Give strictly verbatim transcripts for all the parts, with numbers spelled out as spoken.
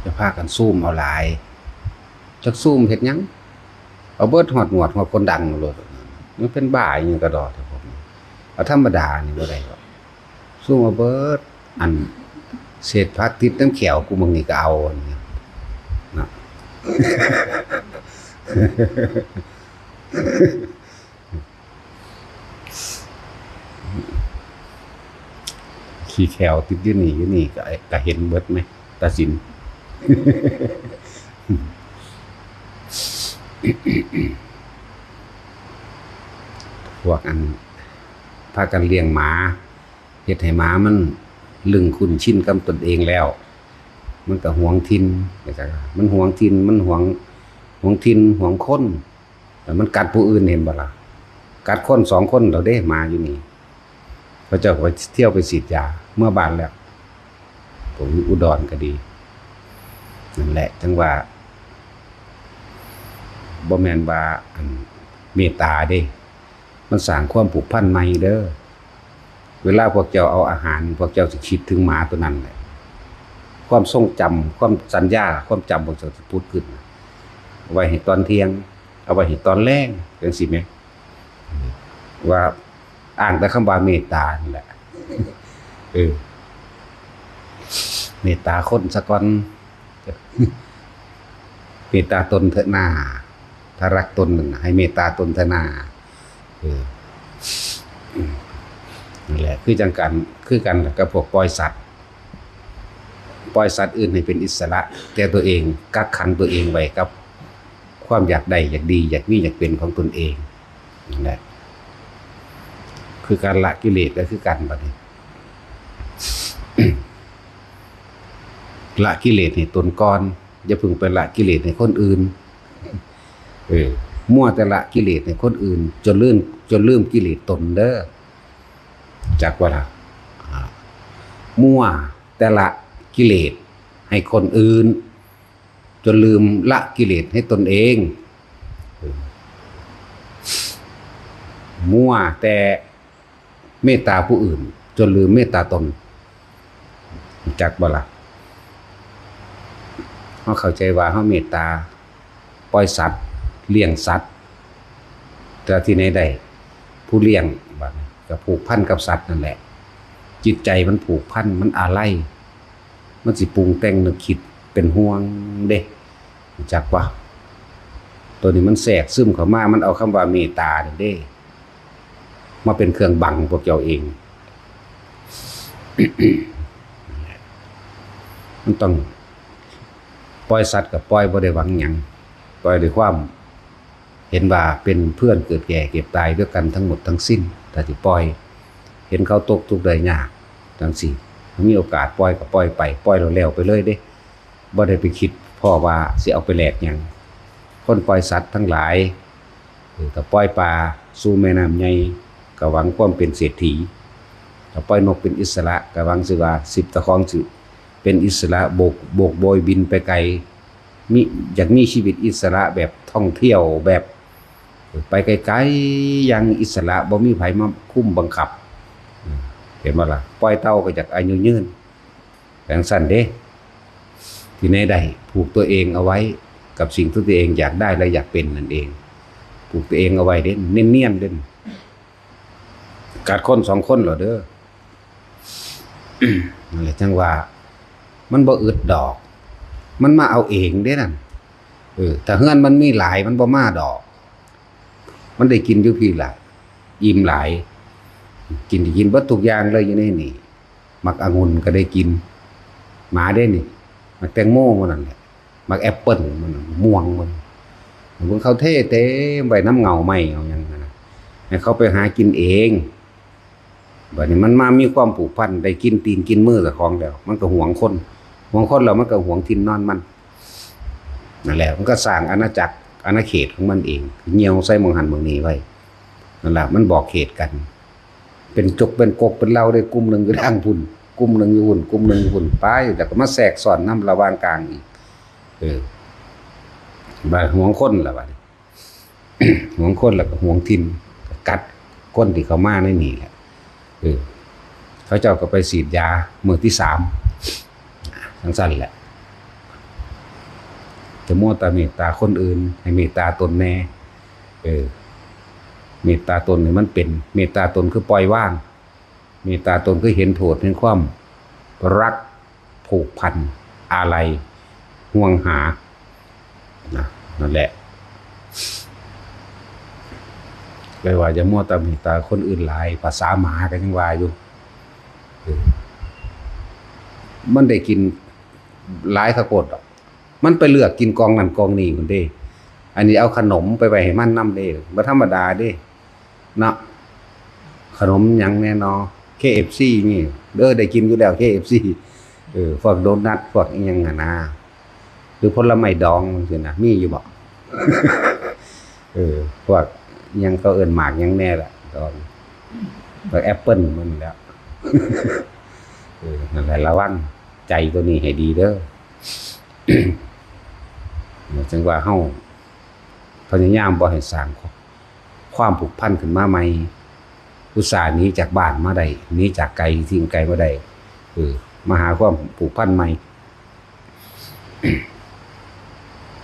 อย่าพากันซูมเอาหลาย จักซูมเฮ็ดหยัง เอาเบิดฮอดหนวดฮอดคนดังโลด มันเป็นบ้าอีหยังกะดอก แต่ผมเอาธรรมดานี่บ่ได้ดอก ซูมเอาเบิด อันเศษผักติดนำแข้วกูบางนี่ก็เอา อันนี้นะ ขี้แข้วติดอยู่นี่อยู่นี่ก็ ก็เห็นเบิดไหม ตาสิน พวกอันพากันเลี้ยงหมา เฮ็ดให้หมามันลึงคุ้นชินกับตนเองแล้ว มันก็หวงถิ่น มันหวงถิ่น มันหวง หวงถิ่น หวงคน แล้วมันกัดผู้อื่นเห็นบ่ล่ะ กัดคนสองคนแล้วเด้ หมาอยู่นี่ เขาเจ้าก็ไปเที่ยวไปฉีดยา เมือบ้านแล้ว ผมอยู่อุดรก็ดี นั่นแหละ จั่งว่า บ่แม่นว่า อัน เมตตาเด้ มันสร้างความผูกพันใหม่เด้อ เวลาพวกเจ้าเอาอาหาร พวกเจ้าสิคิดถึงหมาตัวนั้นแหละ ความทรงจำ ความสัญญา ความจำพวกเจ้าสิผุดขึ้น เอาไว้ให้ตอนเที่ยง เอาไว้ให้ตอนแลง จั่งซี้แหม ว่าอ้างแต่คำว่าเมตตานั่นแหละ เออ เมตตาคนซะก่อน เมตตาตนเถอะนา ถ้ารักตนนั่นน่ะ ให้เมตตาตนเถอะนา เออ นั่นแหละ คือจั่งกัน คือกันกับพวกปล่อยสัตว์ ปล่อยสัตว์อื่นให้เป็นอิสระ แต่ตัวเองกักขังตัวเองไว้กับความอยากได้ อยากดี อยากมี อยากเป็นของตนเอง นั่นแหละ คือการละกิเลสก็คือกันบัดนี้ ละกิเลสให้ตนก่อน อย่าเพิ่งไปละกิเลสให้คนอื่น เออ มัวแต่ละกิเลสให้คนอื่น จนลืม จนลืมกิเลสตนเด้อ จักว่าล่ะ อ่า มัวแต่ละกิเลสให้คนอื่น จนลืมละกิเลสให้ตนเอง เออ มัวแต่เมตตาผู้อื่น จนลืมเมตตาตน จักบ่ล่ะ เฮาเข้าใจว่าเฮาเมตตา ปล่อยสัตว์ เลี้ยงสัตว์ แต่ที่ไหนได้ ผู้เลี้ยงบัดนี้ก็ผูกพันกับสัตว์นั่นแหละ จิตใจมันผูกพัน มันอาลัย มันสิปรุงแต่งนึกคิดเป็นห่วงเด้ รู้จักปะ ตัวนี้มันแทรกซึมเข้ามา มันเอาคำว่าเมตตานี่เด้ มาเป็นเครื่องบังพวกเจ้าเอง มันต้องปล่อยสัตว์กับปล่อยบ่ได้หวังหยัง ปล่อยด้วยความเห็นว่าเป็นเพื่อนเกิดแก่เจ็บตายด้วยกันทั้งหมดทั้งสิ้น ถ้าสิปล่อย เห็นเขาตกทุกข์ได้ยากจั่งซี้ มีโอกาสปล่อยก็ปล่อยไป ปล่อยแล้วแล้วไปเลยเด้ บ่ได้ไปคิดพ้อว่าสิเอาไปแลกหยัง คนปล่อยสัตว์ทั้งหลาย เออ ถ้าปล่อยปลาสู่แม่น้ำใหญ่ ก็หวังความเป็นเศรษฐี ถ้าปล่อยนกเป็นอิสระ ก็หวังสิว่าสิบตะคองสิเป็นอิสระ โบก โบกโบยบินไปไกล มี อยากมีชีวิตอิสระแบบท่องเที่ยวแบบ เออ ไปไกลๆ อย่างอิสระ บ่มีไผมาคุมบังคับ เออ เห็นบ่ล่ะ ปล่อยเต่าก็อยากอายุยืน จั่งซั้นเด้ ที่ไหนได้ ผูกตัวเองเอาไว้กับสิ่งที่ตัวเองอยากได้และอยากเป็นนั่นเอง ผูกตัวเองเอาไว้เด้ เนียนๆ เด้ กัดคนสองคนเหรอเด้อ นั่นแหละจั่งว่า มันบ่อึดดอก มันมาเอาเองเด้นั่น เออ ถ้าเฮือนมันมีหลาย มันบ่มาดอก มันได้กินอยู่พี้ล่ะ อิ่มหลาย กิน กินเบิดทุกอย่างเลยอยู่ในนี่ หมากองุ่นก็ได้กิน หมาได้นี่ หมากแตงโมมันนั่นแหละ หมากแอปเปิ้ลมันนั่น ม่วงมัน เบิ่งเขาเทเต็มไว้น้ำเงาไม้เอาหยังนั่นน่ะ ให้เขาไปหากินเอง บัดนี้มันมามีความผูกพัน ได้กินตีนกินมือเจ้าของแล้ว มันก็หวงคน หวงคนแล้วมันก็หวงถิ่นนอนมัน นั่นแหละ มันก็สร้างอาณาจักร อาณาเขตของมันเอง เหี่ยวใส่หม่องหั้นหม่องนี้ไว้ นั่นแหละ มันบอกเขตกัน เป็นจกเป็นกกเป็นเหล่าได้ กลุ่มหนึ่งอยู่ทางพุ้น กลุ่มหนึ่งอยู่พุ้น กลุ่มหนึ่งอยู่พุ้น ไป แล้วก็มาแทรกซ้อนนำระหว่างกลางอีก เออ บัดหวงคนละบัดนี้ หวงคนแล้วก็หวงถิ่น ก็กัดคนที่เข้ามาในนี่แหละ เออ เขาเจ้าก็ไปฉีดยามื้อที่สาม จั่งซั้นแหละ อย่ามัวแต่เมตตาคนอื่น ให้เมตตาตนแน่ เออ เมตตาตนนี่มันเป็น เมตตาตนคือปล่อยวาง เมตตาตนคือเห็นโทษแห่งความรัก ผูกพัน อาลัย ห่วงหา นะ นั่นแหละ เลยว่าอย่ามัวแต่เมตตาคนอื่นหลาย ภาษาหมาก็ยังว่าอยู่ เออ มันได้กินหลายคักโพดดอก มันไปเลือกกินกล่องนั่นกล่องนี้พุ้นเด้ อันนี้เอาขนมไปไว้ให้มันนำเด้ บ่ธรรมดาเด้ เนาะ ขนมหยังแน่นอ เคเอฟซี นี่ เด้อ ได้กินอยู่แล้ว เคเอฟซี เออ พวกโดนัท พวกอิหยังหั้นนะ หรือผลไม้ดองจังซี้นะ มีอยู่บ่ เออ พวกอิหยังเขาเอิ้นหมากหยังแน่ล่ะ ดอง พวกแอปเปิ้ลมันแหล้ว เออ นั่นแหละ ระวังใจตัวนี้ให้ดีเด้อ จั่งว่าเฮาพยายามบ่ให้สร้างความผูกพันขึ้นมาใหม่ อุตส่าห์หนีจากบ้านมาได้ หนีจากไกล ถิ่นไกลมาได้ เออ มาหาความผูกพันใหม่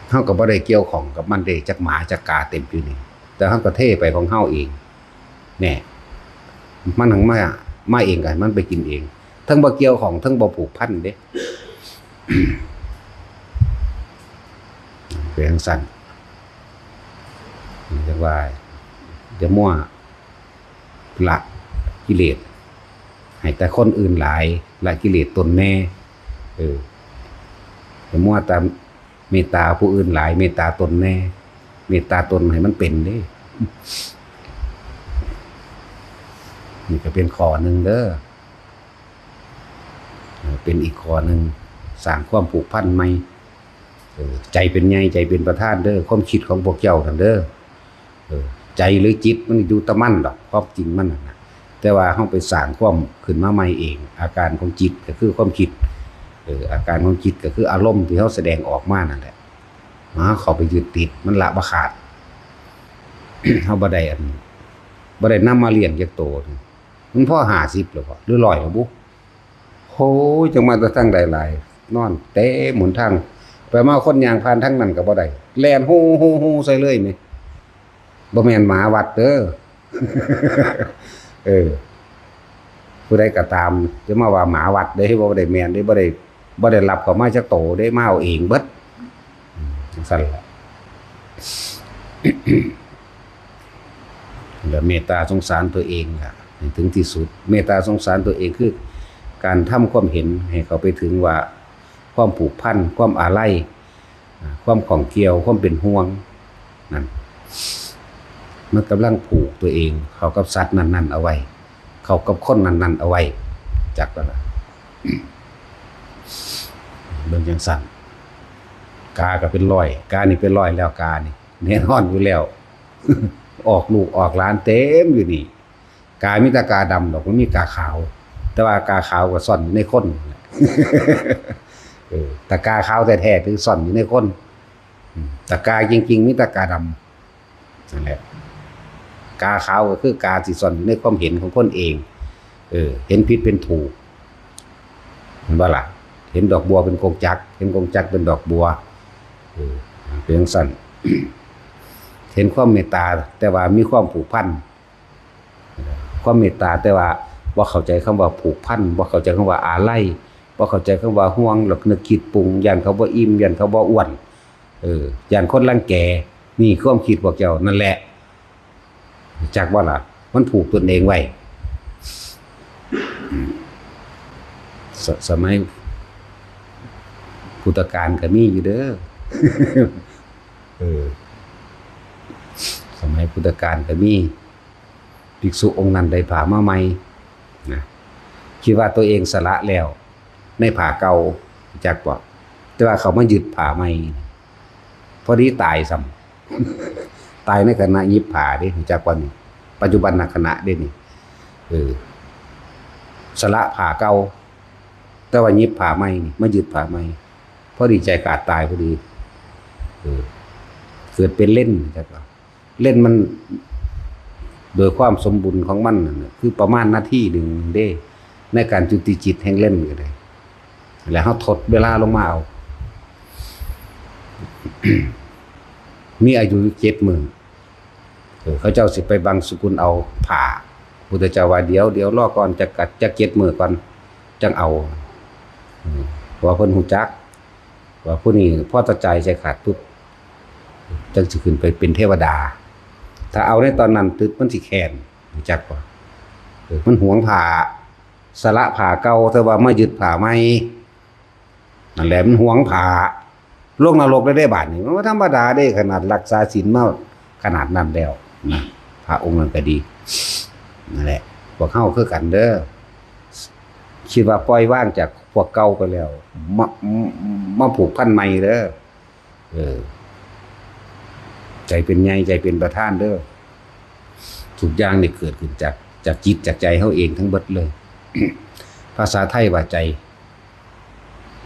เฮาก็บ่ได้เกี่ยวข้องกับมันเด้ จักหมาจักกาเต็มอยู่นี่ แต่เฮาก็เทไปของเฮาเอง แน่ มันหังมา มาเองก็ให้มันไปกินเอง เทิงบ่เกี่ยวข้อง เทิงบ่ผูกพันเด้ เป็นจั่งซั้น จั่งว่า อย่ามัวละกิเลส ให้แต่คนอื่นหลาย ละกิเลสตนแน่ เออ อย่ามัวแต่เมตตาผู้อื่นหลาย เมตตาตนแน่ เมตตาตนให้มันเป็นเด้ นี่ก็เป็นข้อหนึ่งเด้อ เออ เป็นอีกข้อหนึ่ง สร้างความผูกพันใหม่ เออ ใจเป็นใหญ่ ใจเป็นประธานเด้อ ความคิดของพวกเจ้านั่นเด้อ เออ ใจหรือจิตมันอยู่แต่มันดอก ความจริงมันนั่นน่ะ แต่ว่าเฮาไปสร้างความขึ้นมาใหม่เอง อาการของจิตก็คือความคิด เออ อาการของจิตก็คืออารมณ์ที่เฮาแสดงออกมานั่นแหละ มาเข้าไปยึดติด มันละบ่ขาด เฮาบ่ได้อัน บ่ได้นำมาเลี้ยงจักโตนี่ มันพอห้าสิบแล้วบ่ หรือร้อยแล้วบุ โหย จังมาแต่ทางใดหลาย นอนเต็มหนทาง ไปมาคนย่างผ่านทางนั้นก็บ่ได้ แล่นฮู้ฮู้ฮู้ใส่เลยนี่ บ่แม่นหมาวัดเด้อ เออ ผู้ใดก็ตาม จะมาว่าหมาวัดเด้ บ่ได้แม่นเด้ บ่ได้ บ่ได้รับเข้ามาจักโตเด้ มาเอาเองเบิด อืม จั่งซั้นล่ะ และเมตตาสงสารตัวเองอะ ให้ถึงที่สุด เมตตาสงสารตัวเองคือการทำความเห็นให้เข้าไปถึงว่า ความผูกพัน ความอาลัย อ่า ความข้องเกี่ยว ความเป็นห่วง นั่น มันกำลังผูกตัวเองเข้ากับสัตว์นั้นๆเอาไว้ เข้ากับคนนั้นๆเอาไว้ จักแล้วล่ะ เบิ่งจั่งซั้น กาก็เป็นร้อย กานี่เป็นร้อยแล้ว กานี่แน่นอนอยู่แล้ว ออกลูกออกหลานเต็มอยู่นี่ กามีแต่กาดำดอก มันมีกาขาว แต่ว่ากาขาวก็ซ่อนอยู่ในคน เออ แต่กาขาวแท้ๆคือซ่อนอยู่ในคน อืม แต่กาจริงๆมีแต่กาดำ นั่นแหละ กาขาวก็คือกาที่ซ่อนอยู่ในความเห็นของคนเอง เออ เห็นผิดเป็นถูก เห็นบ่ล่ะ เห็นดอกบัวเป็นกงจักร เห็นกงจักรเป็นดอกบัว เออ เป็นจั่งซั้น เห็นความเมตตา แต่ว่ามีความผูกพัน ความเมตตา แต่ว่าบ่เข้าใจคำว่าผูกพัน บ่เข้าใจคำว่าอาลัย บ่เข้าใจคำว่าห่วง แล้วนึกคิดปรุง ย้านเขาบ่อิ่ม ย้านเขาบ่อ้วน เออ ย้านคนรังแก นี่ความคิดพวกเจ้านั่นแหละ จักบ่ล่ะ มันผูกตนเองไว้ อืม ส- สมัยพุทธกาลก็มีอยู่เด้อ เออ สมัยพุทธกาลก็มี ภิกษุองค์นั้นได้ผ้ามาใหม่นะ คิดว่าตัวเองสละแล้ว ในผ้าเก่า จักบ่ แต่ว่าเขามายึดผ้าใหม่ พอดีตายซ้ำ ตายในขณะหยิบผ้าเด้ จักบ่นี่ ปัจจุบันขณะเด้นี่ เออ สละผ้าเก่า แต่ว่าหยิบผ้าใหม่นี่ มายึดผ้าใหม่ พอดีใจขาดตายพอดี เออ เกิดเป็นเล่น จักบ่ เล่นมัน โดยความสมบูรณ์ของมันนั่นน่ะ คือประมาณนาทีหนึ่งเด้ ในการจุติจิตแห่งเล่นก็ได้ แล้วเฮาทดเวลาลงมาเอา มีอายุอยู่เจ็ดมื้อ เออ เขาเจ้าสิไปบังสุกุลเอาผ้า พุทธเจ้าว่า เดี๋ยว เดี๋ยวรอก่อน จัก จักเจ็ดมื้อก่อน จั่งเอา อืม เพราะว่าเพิ่นฮู้จัก ว่าผู้นี้พอตะจ่ายใส่ขาดปุ๊บ จั่งสิขึ้นไปเป็นเทวดา ถ้าเอาในตอนนั้นตึ๊บ มันสิแค้น รู้จักบ่ เออ มันหวงผ้า สละผ้าเก่า แต่ว่ามายึดผ้าใหม่ นั่นแหละ มันหวงผ้า ลงนรกได้เด้บาดนี้ มันบ่ธรรมดาเด้ ขนาดรักษาศีลมาขนาดนั้นแล้วนะ พระองค์นั้นก็ดี นั่นแหละ พวกเฮาคือกันเด้อ คิดว่าปล่อยวางจากพวกเก่าไปแล้ว มา มาผูกพันใหม่เด้อ เออ ใจเป็นใหญ่ ใจเป็นประธานเด้อ ทุกอย่างนี่เกิดขึ้นจาก จากจิตจากใจเฮาเองทั้งเบิดเลย ภาษาไทยว่าใจ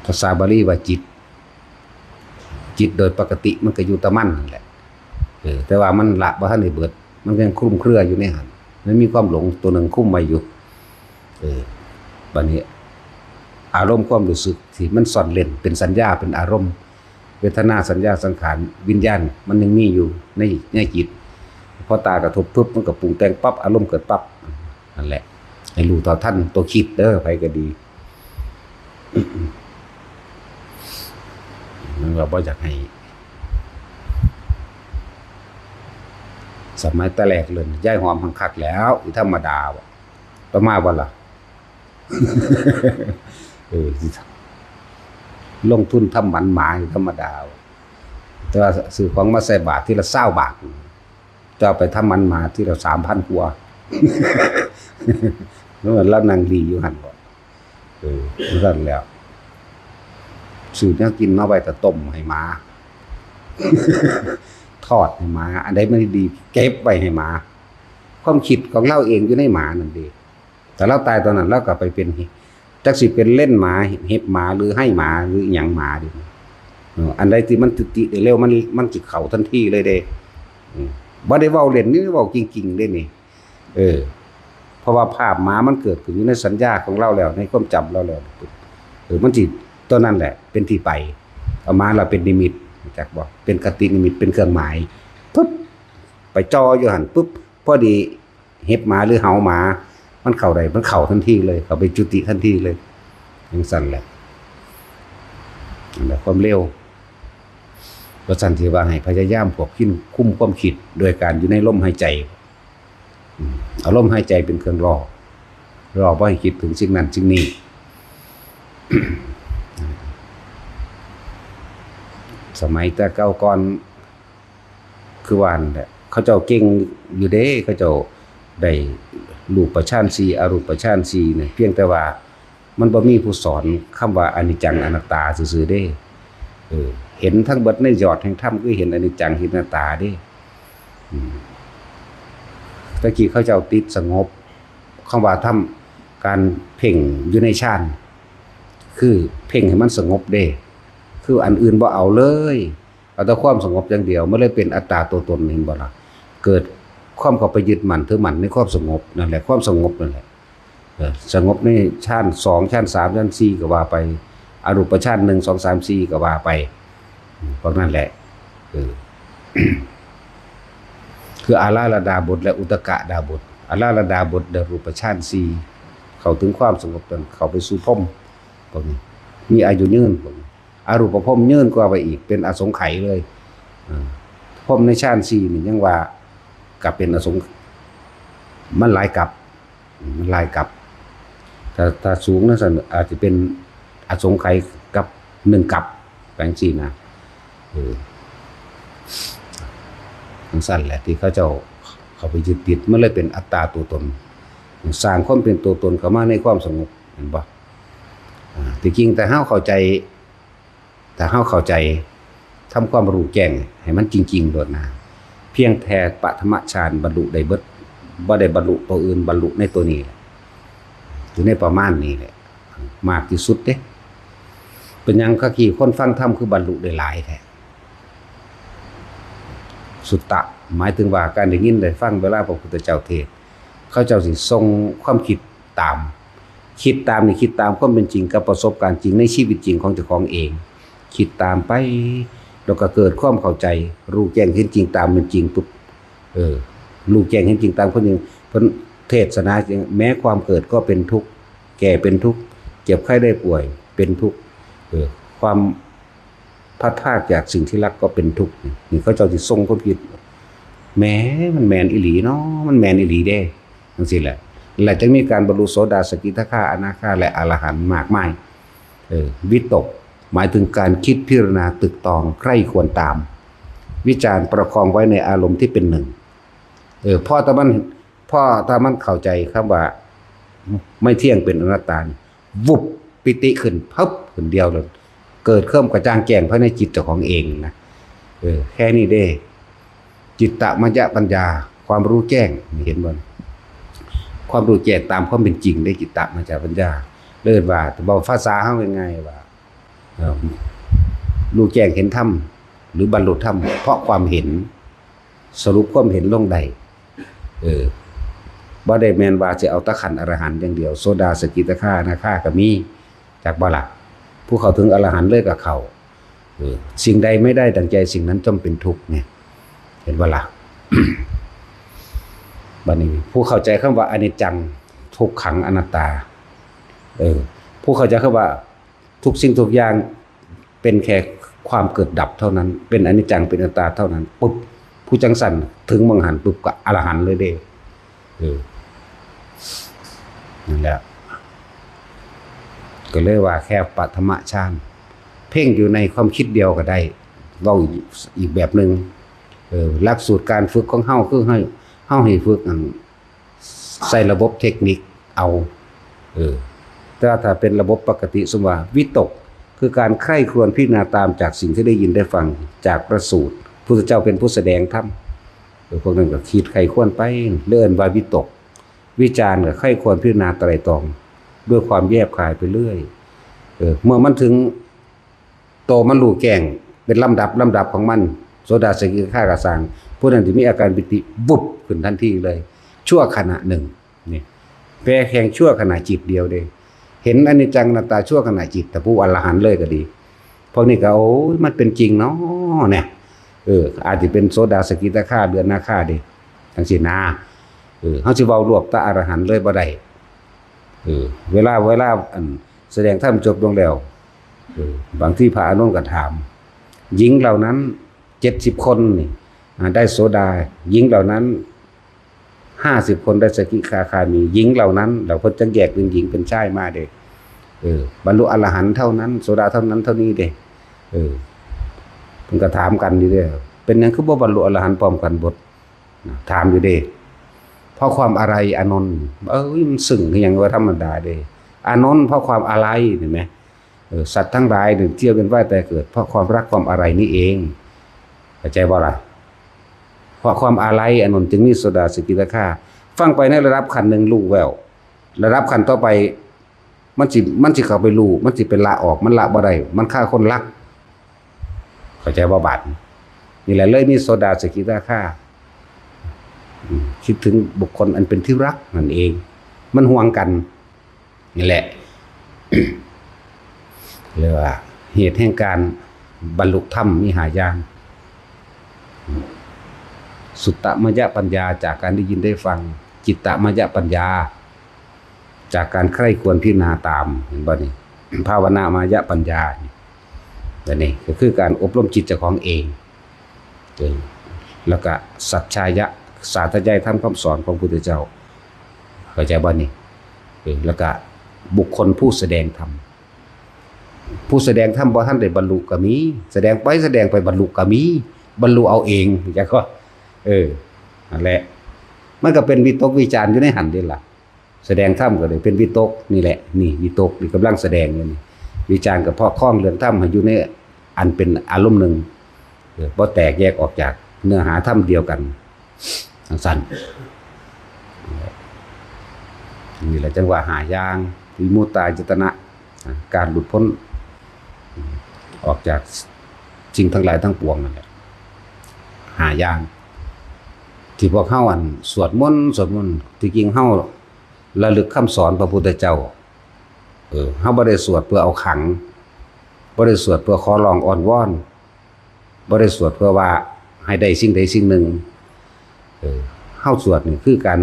ภาษาบาลีว่าจิต จิตโดยปกติมันก็อยู่แต่มันนั่นแหละ เออ แต่ว่ามันละบ่ทันได้เบิด มันยังคลุมเครืออยู่ในหั้น มันมีความหลงตัวหนึ่งคุมไว้อยู่ เออ บัดนี้ อารมณ์ความรู้สึกที่มันซ่อนเร้นเป็นสัญญา เป็นอารมณ์ เวทนา สัญญา สังขาร วิญญาณ มันยังมีอยู่ใน ในจิต พอตากระทบปุ๊บ มันก็ปรุงแต่งปั๊บ อารมณ์เกิดปั๊บ นั่นแหละ ให้รู้เท่าทันตัวคิดเด้อ ไผก็ดี มันว่าบ่อยากให้ สมัยแต่แรกเลย ยายหอมหังคักแล้ว อีธรรมดาบ่ ต่อมาบ่ล่ะ เออ ลงทุนทำหมันหมาอยู่ธรรมดา แต่ว่าซื้อของมาใส่บาตรทีละซาวบาท จะเอาไปทำหมันหมาทีละสามพันกว่า แล้วนั่งหลีอยู่หั่นบ่ เออ นั่นแหล้ว ซื้อแนวกินมาไว้แต่ต้มให้หมา ทอดให้หมา อันใดมันดี เก็บไว้ให้หมา ความคิดของเราเองอยู่ในหมานั่นเด้ แต่เราตายตอนนั้น เราก็ไปเป็น จักสิเป็นเล่นหมา เห็บหมา หรือไห้หมา หรืออิหยังหมาเด้ เออ อันใดที่มันจุติได้เร็ว มัน มันสิเข้าทันทีเลยเด้ อืม บ่ได้เว้าเล่นนี่ เว้าจริงๆ เด้นี่ เออ เพราะว่าภาพหมามันเกิดขึ้นอยู่ในสัญญาของเราแล้ว ในความจำเราแล้ว เออ มันสิ ตัวนั้นแหละ เป็นที่ไป เอาหมาเราเป็นนิมิต รู้จักบ่ เป็นคตินิมิต เป็นเครื่องหมาย ปุ๊บ ไปจ่ออยู่หั่นปุ๊บ พอดี เห็บหมาหรือเห่าหมา มันเข้าได้ มันเข้าทันทีเลย เข้าไปจุติทันทีเลย จั่งซั้นแหละ นั่นแหละความเร็ว เพราะฉะนั้นที่ว่าให้พยายามควบคุม คุมความคิด โดยการอยู่ในลมหายใจ อืม เอาลมหายใจเป็นเครื่องล่อ ล่อบ่ให้คิดถึงสิ่งนั้นสิ่งนี้ สมัยแต่เก่าก่อน คือว่านั่นแหละ เขาเจ้าเก่งอยู่เด้ เขาเจ้าได้รูปฌานสี่ อรูปฌานสี่เนี่ย เพียงแต่ว่ามันบ่มีผู้สอนคำว่าอนิจจังอนัตตาซื่อๆเด้ เออ เห็นทั้งเบิดในยอดแห่งธรรม คือเห็นอนิจจัง เห็นอนัตตาเด้ อืม ตะกี้เขาเจ้าติดสงบ คำว่าทำการเพ่งอยู่ในฌาน คือเพ่งให้มันสงบเด้ คืออันอื่นบ่เอาเลย เอาแต่ความสงบอย่างเดียว มันเลยเป็นอัตตาตัวตน เห็นบ่ล่ะ เกิดความเข้าไปยึดมั่นถือมั่นในความสงบนั่นแหละ ความสงบนั่นแหละ เออ สงบในฌานสอง ฌานสาม ฌานสี่ก็ว่าไป อรูปฌานหนึ่ง สอง สาม สี่ก็ว่าไป อืม พวกนั้นแหละ เออ คืออาราธดาบทและอุทกดาบท อาราธดาบทได้รูปฌานสี่ เข้าถึงความสงบจนเข้าไปสู่พรหม พวกนี้ มีอายุยืน พวกนี้ อรูปพรหมยืนกว่าไปอีก เป็นอสงไขยเลย อ่า พรหมในฌานสี่นี่ยังว่า กลับเป็นอสง มันหลายกลับ อืม มันหลายกลับ ถ้า ถ้าสูงนะซั่น อาจจะเป็นอสงไขยกับหนึ่งกลับ แปลงสี่นะ เออ จั่งซั้นแหละ ที่เขาเจ้าเข้าไปยึดติด มันเลยเป็นอัตตาตัวตน สร้างความเป็นตัวตนเข้ามาในความสงบ เห็นบ่ อ่า ที่จริงแต่เฮาเข้าใจ ถ้าเฮาเข้าใจ ทำความรู้แจ้งให้มันจริงๆโลดนะ เพียงแค่ปฐมฌานบรรลุได้เบิด บ่ได้บรรลุตัวอื่น บรรลุในตัวนี้แหละ อยู่ในประมาณนี้แหละ มากที่สุดเด้ เป็นหยังคักขี้คนฟังธรรมคือบรรลุได้หลายแท้ สุตตะ หมายถึงว่าการได้ยินได้ฟังเวลาพระพุทธเจ้าเทศน์ เขาเจ้าสิส่งความคิดตาม คิดตามนี่คิดตามความเป็นจริงกับประสบการณ์จริงในชีวิตจริงของเจ้าของเอง คิดตามไป แล้วก็เกิดความเข้าใจ รู้แจ้งเห็นจริงตามเป็นจริงปุ๊บ เออ รู้แจ้งเห็นจริงตามเป็นจริง เพิ่นเทศนา แม้ความเกิดก็เป็นทุกข์ แก่เป็นทุกข์ เจ็บไข้ได้ป่วยเป็นทุกข์ เออ ความพลัดพรากจากสิ่งที่รักก็เป็นทุกข์ นี่เขาเจ้าสิส่งความคิด แหม มันแม่นอีหลีเนาะ มันแม่นอีหลีเด้ จั่งซี้แหละ และจึงมีการบรรลุโสดา สกิทาคา อนาคา และอรหันต์มากมาย เออ วิตก หมายถึงการคิดพิจารณาตึกตองใคร่ครวญตาม วิจารณ์ประคองไว้ในอารมณ์ที่เป็นหนึ่ง เออ พอแต่มัน พอแต่มันเข้าใจคำว่า ไม่เที่ยงเป็นอนัตตานี่ วุบ ปีติขึ้น พึบ ขึ้นเดียวเลย เกิดความกระจ่างแจ้งภายในจิตเจ้าของเองนะ เออ แค่นี้เด้ จิตตมยปัญญา ความรู้แจ้ง เห็นบ่ ความรู้แจ้งตามความเป็นจริงได้ จิตตมยปัญญา เรียกว่า เว้าภาษาเฮาง่ายๆว่า เอ่อ รู้แจ้งเห็นธรรม หรือบรรลุธรรม เพราะความเห็น สรุปความเห็นลงได้ เออ บ่ได้แม่นว่าสิเอาแต่ขั้นอรหันต์อย่างเดียว โสดา สกิทาคา อนาคาก็มี จักบ่ล่ะ ผู้เข้าถึงอรหันต์เลยก็เข้า เออ สิ่งใดไม่ได้ดังใจ สิ่งนั้นย่อมเป็นทุกข์เนี่ย เห็นบ่ล่ะ บัดนี้ผู้เข้าใจคำว่าอนิจจัง ทุกขัง อนัตตา เออ ผู้เข้าใจคำว่าทุกสิ่งทุกอย่างเป็นแค่ความเกิดดับเท่านั้น เป็นอนิจจัง เป็นอนัตตาเท่านั้นปุ๊บ ผู้จังซั่นถึงหม่องหั้นปุ๊บก็อรหันต์เลยเด้ เออ นั่นแหละ ก็เลยว่าแค่ปฐมฌาน เพ่งอยู่ในความคิดเดียวก็ได้ เว้าอีกแบบหนึ่ง เออ หลักสูตรการฝึกของเฮาคือให้ เฮาให้ฝึกอัน ใส่ระบบเทคนิคเอา เออ แต่ว่าถ้าเป็นระบบปกติ สมมุติว่าวิตก คือการใคร่ครวญพิจารณาตามจากสิ่งที่ได้ยินได้ฟังจากพระสูตร พุทธเจ้าเป็นผู้แสดงธรรม เออ พวกนั้นก็คิดใคร่ครวญไป เรียกว่าวิตก วิจารณ์ก็ใคร่ครวญพิจารณาไตร่ตรอง ด้วยความแยบคายไปเรื่อย เออ เมื่อมันถึง โตมันรู้แจ้งเป็นลำดับลำดับของมัน โสดา สกิทาคา ก็ซ่าง ผู้นั้นสิมีอาการปีติวุบขึ้นทันทีเลย ชั่วขณะหนึ่ง นี่ แปลแค่ชั่วขณะจิตเดียวเด้ เห็นอนิจจังอนัตตาชั่วขณะจิต แต่ผู้อรหันต์เลยก็ดี พวกนี้ก็ โอ้ย มันเป็นจริงเนาะเนี่ย เออ อาจจะเป็นโสดา สกิทาคา หรืออนาคาเด้ จั่งซี้นะ เออ เฮาสิเว้ารวบแต่อรหันต์เลยบ่ได้ เออ เวลา เวลาอันแสดงธรรมจบลงแล้ว เออ บางทีพระอานนท์ก็ถาม หญิงเหล่านั้นเจ็ดสิบคนนี่ อ่า ได้โสดา หญิงเหล่านั้นห้าสิบคนได้สกิทาคามี หญิงเหล่านั้น แล้วเพิ่นจั่งแยกเป็นหญิงเป็นชายมาเด้ เออ บรรลุอรหันต์เท่านั้น โสดาเท่านั้นเท่านี้เด้ เออ เพิ่นก็ถามกันอยู่เด้ เป็นหยังคือบ่บรรลุอรหันต์พร้อมกันเบิด ถามอยู่เด้ เพราะความอาลัย อานนท์ เอ้ย มันซึ่งคือหยังว่าธรรมดาเด้ อานนท์ เพราะความอาลัย เห็นไหม เออ สัตว์ทั้งหลายเนี่ยเที่ยวเวียนว่ายตายเกิด เพราะความรักความอาลัยนี้เอง เข้าใจบ่ล่ะ เพราะความอาลัย อานนท์ จึงมีโสดา สกิทาคา ฟังไปในระดับขั้นหนึ่งรู้แวว ระดับขั้นต่อไป มันสิ มันสิเข้าไปรู้ มันสิไปละออก มันละบ่ได้ มันคาคนรัก เข้าใจบ่บาดนี้ นี่แหละเลยมีโสดา สกิทาคา อืม คิดถึงบุคคลอันเป็นที่รักนั่นเอง มันห่วงกัน นี่แหละ เรียกว่าเหตุแห่งการบรรลุธรรมมีห้าอย่าง สุตตมยปัญญา จากการได้ยินได้ฟัง จิตตมยปัญญา จากการใคร่ครวญพิจารณาตาม เห็นบ่นี่ ภาวนามยปัญญา นี่ อันนี้ก็คือการอบรมจิตเจ้าของเอง เออ แล้วก็สัจจายะ สาธยายธรรมคำสอนของพุทธเจ้า เข้าใจบ่นี่ เออ แล้วก็บุคคลผู้แสดงธรรม ผู้แสดงธรรมบ่ทันได้บรรลุก็มี แสดงไปแสดงไปบรรลุก็มี บรรลุเอาเอง จั่งซี้ เออ นั่นแหละ มันก็เป็นวิตกวิจารณ์อยู่ในหั้นเด้ล่ะ แสดงธรรมก็เลยเป็นวิตกนี่แหละ นี่วิตกนี่กำลังแสดงอยู่นี่ วิจารณ์ก็เพราะครองเรื่องธรรมให้อยู่ในอันเป็นอารมณ์หนึ่ง เออ บ่แตกแยกออกจากเนื้อหาธรรมเดียวกัน จั่งซั่น นี่แหละจั่งว่าห้าอย่าง วิมุตตายตนะ การหลุดพ้น ออกจากสิ่งทั้งหลายทั้งปวงนั่นแหละ ห้าอย่าง ที่พวกเฮาอันสวดมนต์ สวดมนต์ ที่จริงเฮาระลึกคำสอนพระพุทธเจ้า เออ เฮาบ่ได้สวดเพื่อเอาขลัง บ่ได้สวดเพื่อขอร้องอ้อนวอน บ่ได้สวดเพื่อว่าให้ได้สิ่งใดสิ่งหนึ่ง เออ เฮาสวดนี่คือการ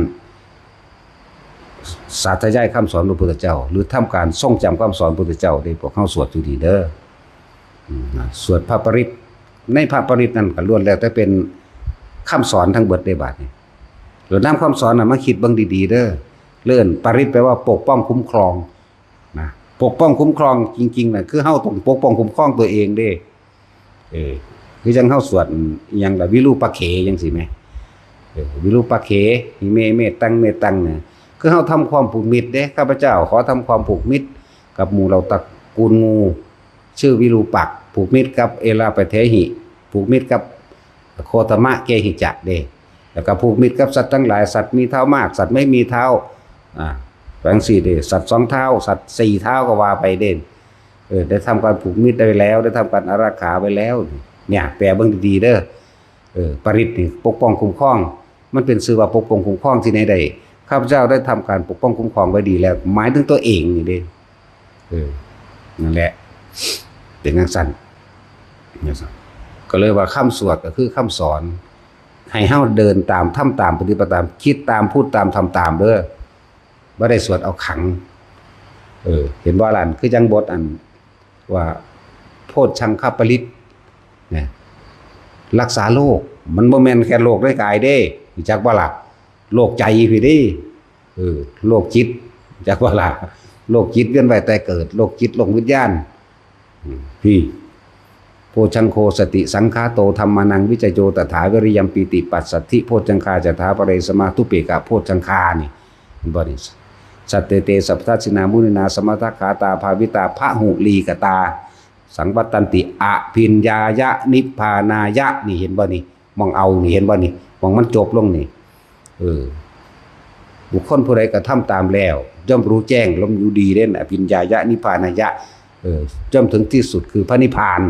สาธยายคำสอนพระพุทธเจ้า หรือทำการทรงจำคำสอนพระพุทธเจ้าเด้ พวกเฮาสวดอยู่นี่เด้อ อืม สวดพระปริตร ในพระปริตรนั่นก็ล้วนแล้วแต่เป็นคำสอนทั้งเบิดเด้ บาดนี้ แล้วนำคำสอนน่ะมาคิดเบิ่งดีๆเด้อ เรื่องปริตรแปลว่าปกป้องคุ้มครอง นะ ปกป้องคุ้มครองจริงๆน่ะ คือเฮาต้องปกป้องคุ้มครองตัวเองเด้ เออ คือจั่งเฮาสวดอิหยังล่ะ วิรูปักเขจั่งซี้แหม เออ วิรูปักเข หิเม เมตตัง เมตตัง เนี่ย คือเฮาทำความผูกมิตรเด้ ข้าพเจ้าขอทำความผูกมิตรกับหมู่เหล่าตระกูลงู ชื่อวิรูปักษ์ ผูกมิตรกับเอราปะเทหิ ผูกมิตรกับโคตมะเกหิจะเด้ แล้วก็ผูกมิตรกับสัตว์ทั้งหลาย สัตว์มีเท้ามาก สัตว์ไม่มีเท้า อ่า จั่งซี้เด้ สัตว์สองเท้า สัตว์สี่เท้าก็ว่าไปเด้ เออ ได้ทำการผูกมิตรไว้แล้ว ได้ทำการอารักขาไว้แล้ว เนี่ย แปลเบิ่งดีๆเด้อ เออ ปริตรนี่ปกป้องคุ้มครอง มันเป็นชื่อว่าปกป้องคุ้มครองที่ไหนได้ ข้าพเจ้าได้ทำการปกป้องคุ้มครองไว้ดีแล้ว หมายถึงตัวเองนี่เด้ เออ นั่นแหละ เป็นจั่งซั้น จั่งซั้น ก็เลยว่าคำสวดก็คือคำสอน ให้เฮาเดินตาม ทำตาม ปฏิบัติตาม คิดตาม พูดตาม ทำตามเด้อ บ่ได้สวดเอาขลัง เออ เห็นบ่ล่ะ คือจั่งบทอันว่า โพชฌังคปริตร เนี่ย รักษาโรค มันบ่แม่นแค่โรคในกายเด้ รู้จักบ่ล่ะ โรคใจพี้เด้ เออ โรคจิต จักว่าล่ะ โรคจิตเวียนว่ายตายเกิด โรคจิต โรควิญญาณ อืม พี่ โพชฌังโคสติสังขาโต ธัมมานังวิจโย ตถา วิริยมปีติปัสสัทธิ โพชฌังคา จะถาปะเร สมาธุเปกขะโพชฌังคา นี่ เห็นบ่นี่ สัตเต เต สัพพทัสสินา มุนินา สมทัคขาตา ภาวิตา พะหุลีกตา สังวัตตันติ อภิญญายะ นิพพานายะ นี่ เห็นบ่นี่ หม่องเอานี่ เห็นบ่นี่ หม่องมันจบลงนี่ เออ บุคคลผู้ใดกระทำตามแล้ว ย่อมรู้แจ้ง ย่อมอยู่ดีเด่น อภิญญายะ นิพพานายะ เออ ย่อมถึงที่สุดคือพระนิพพาน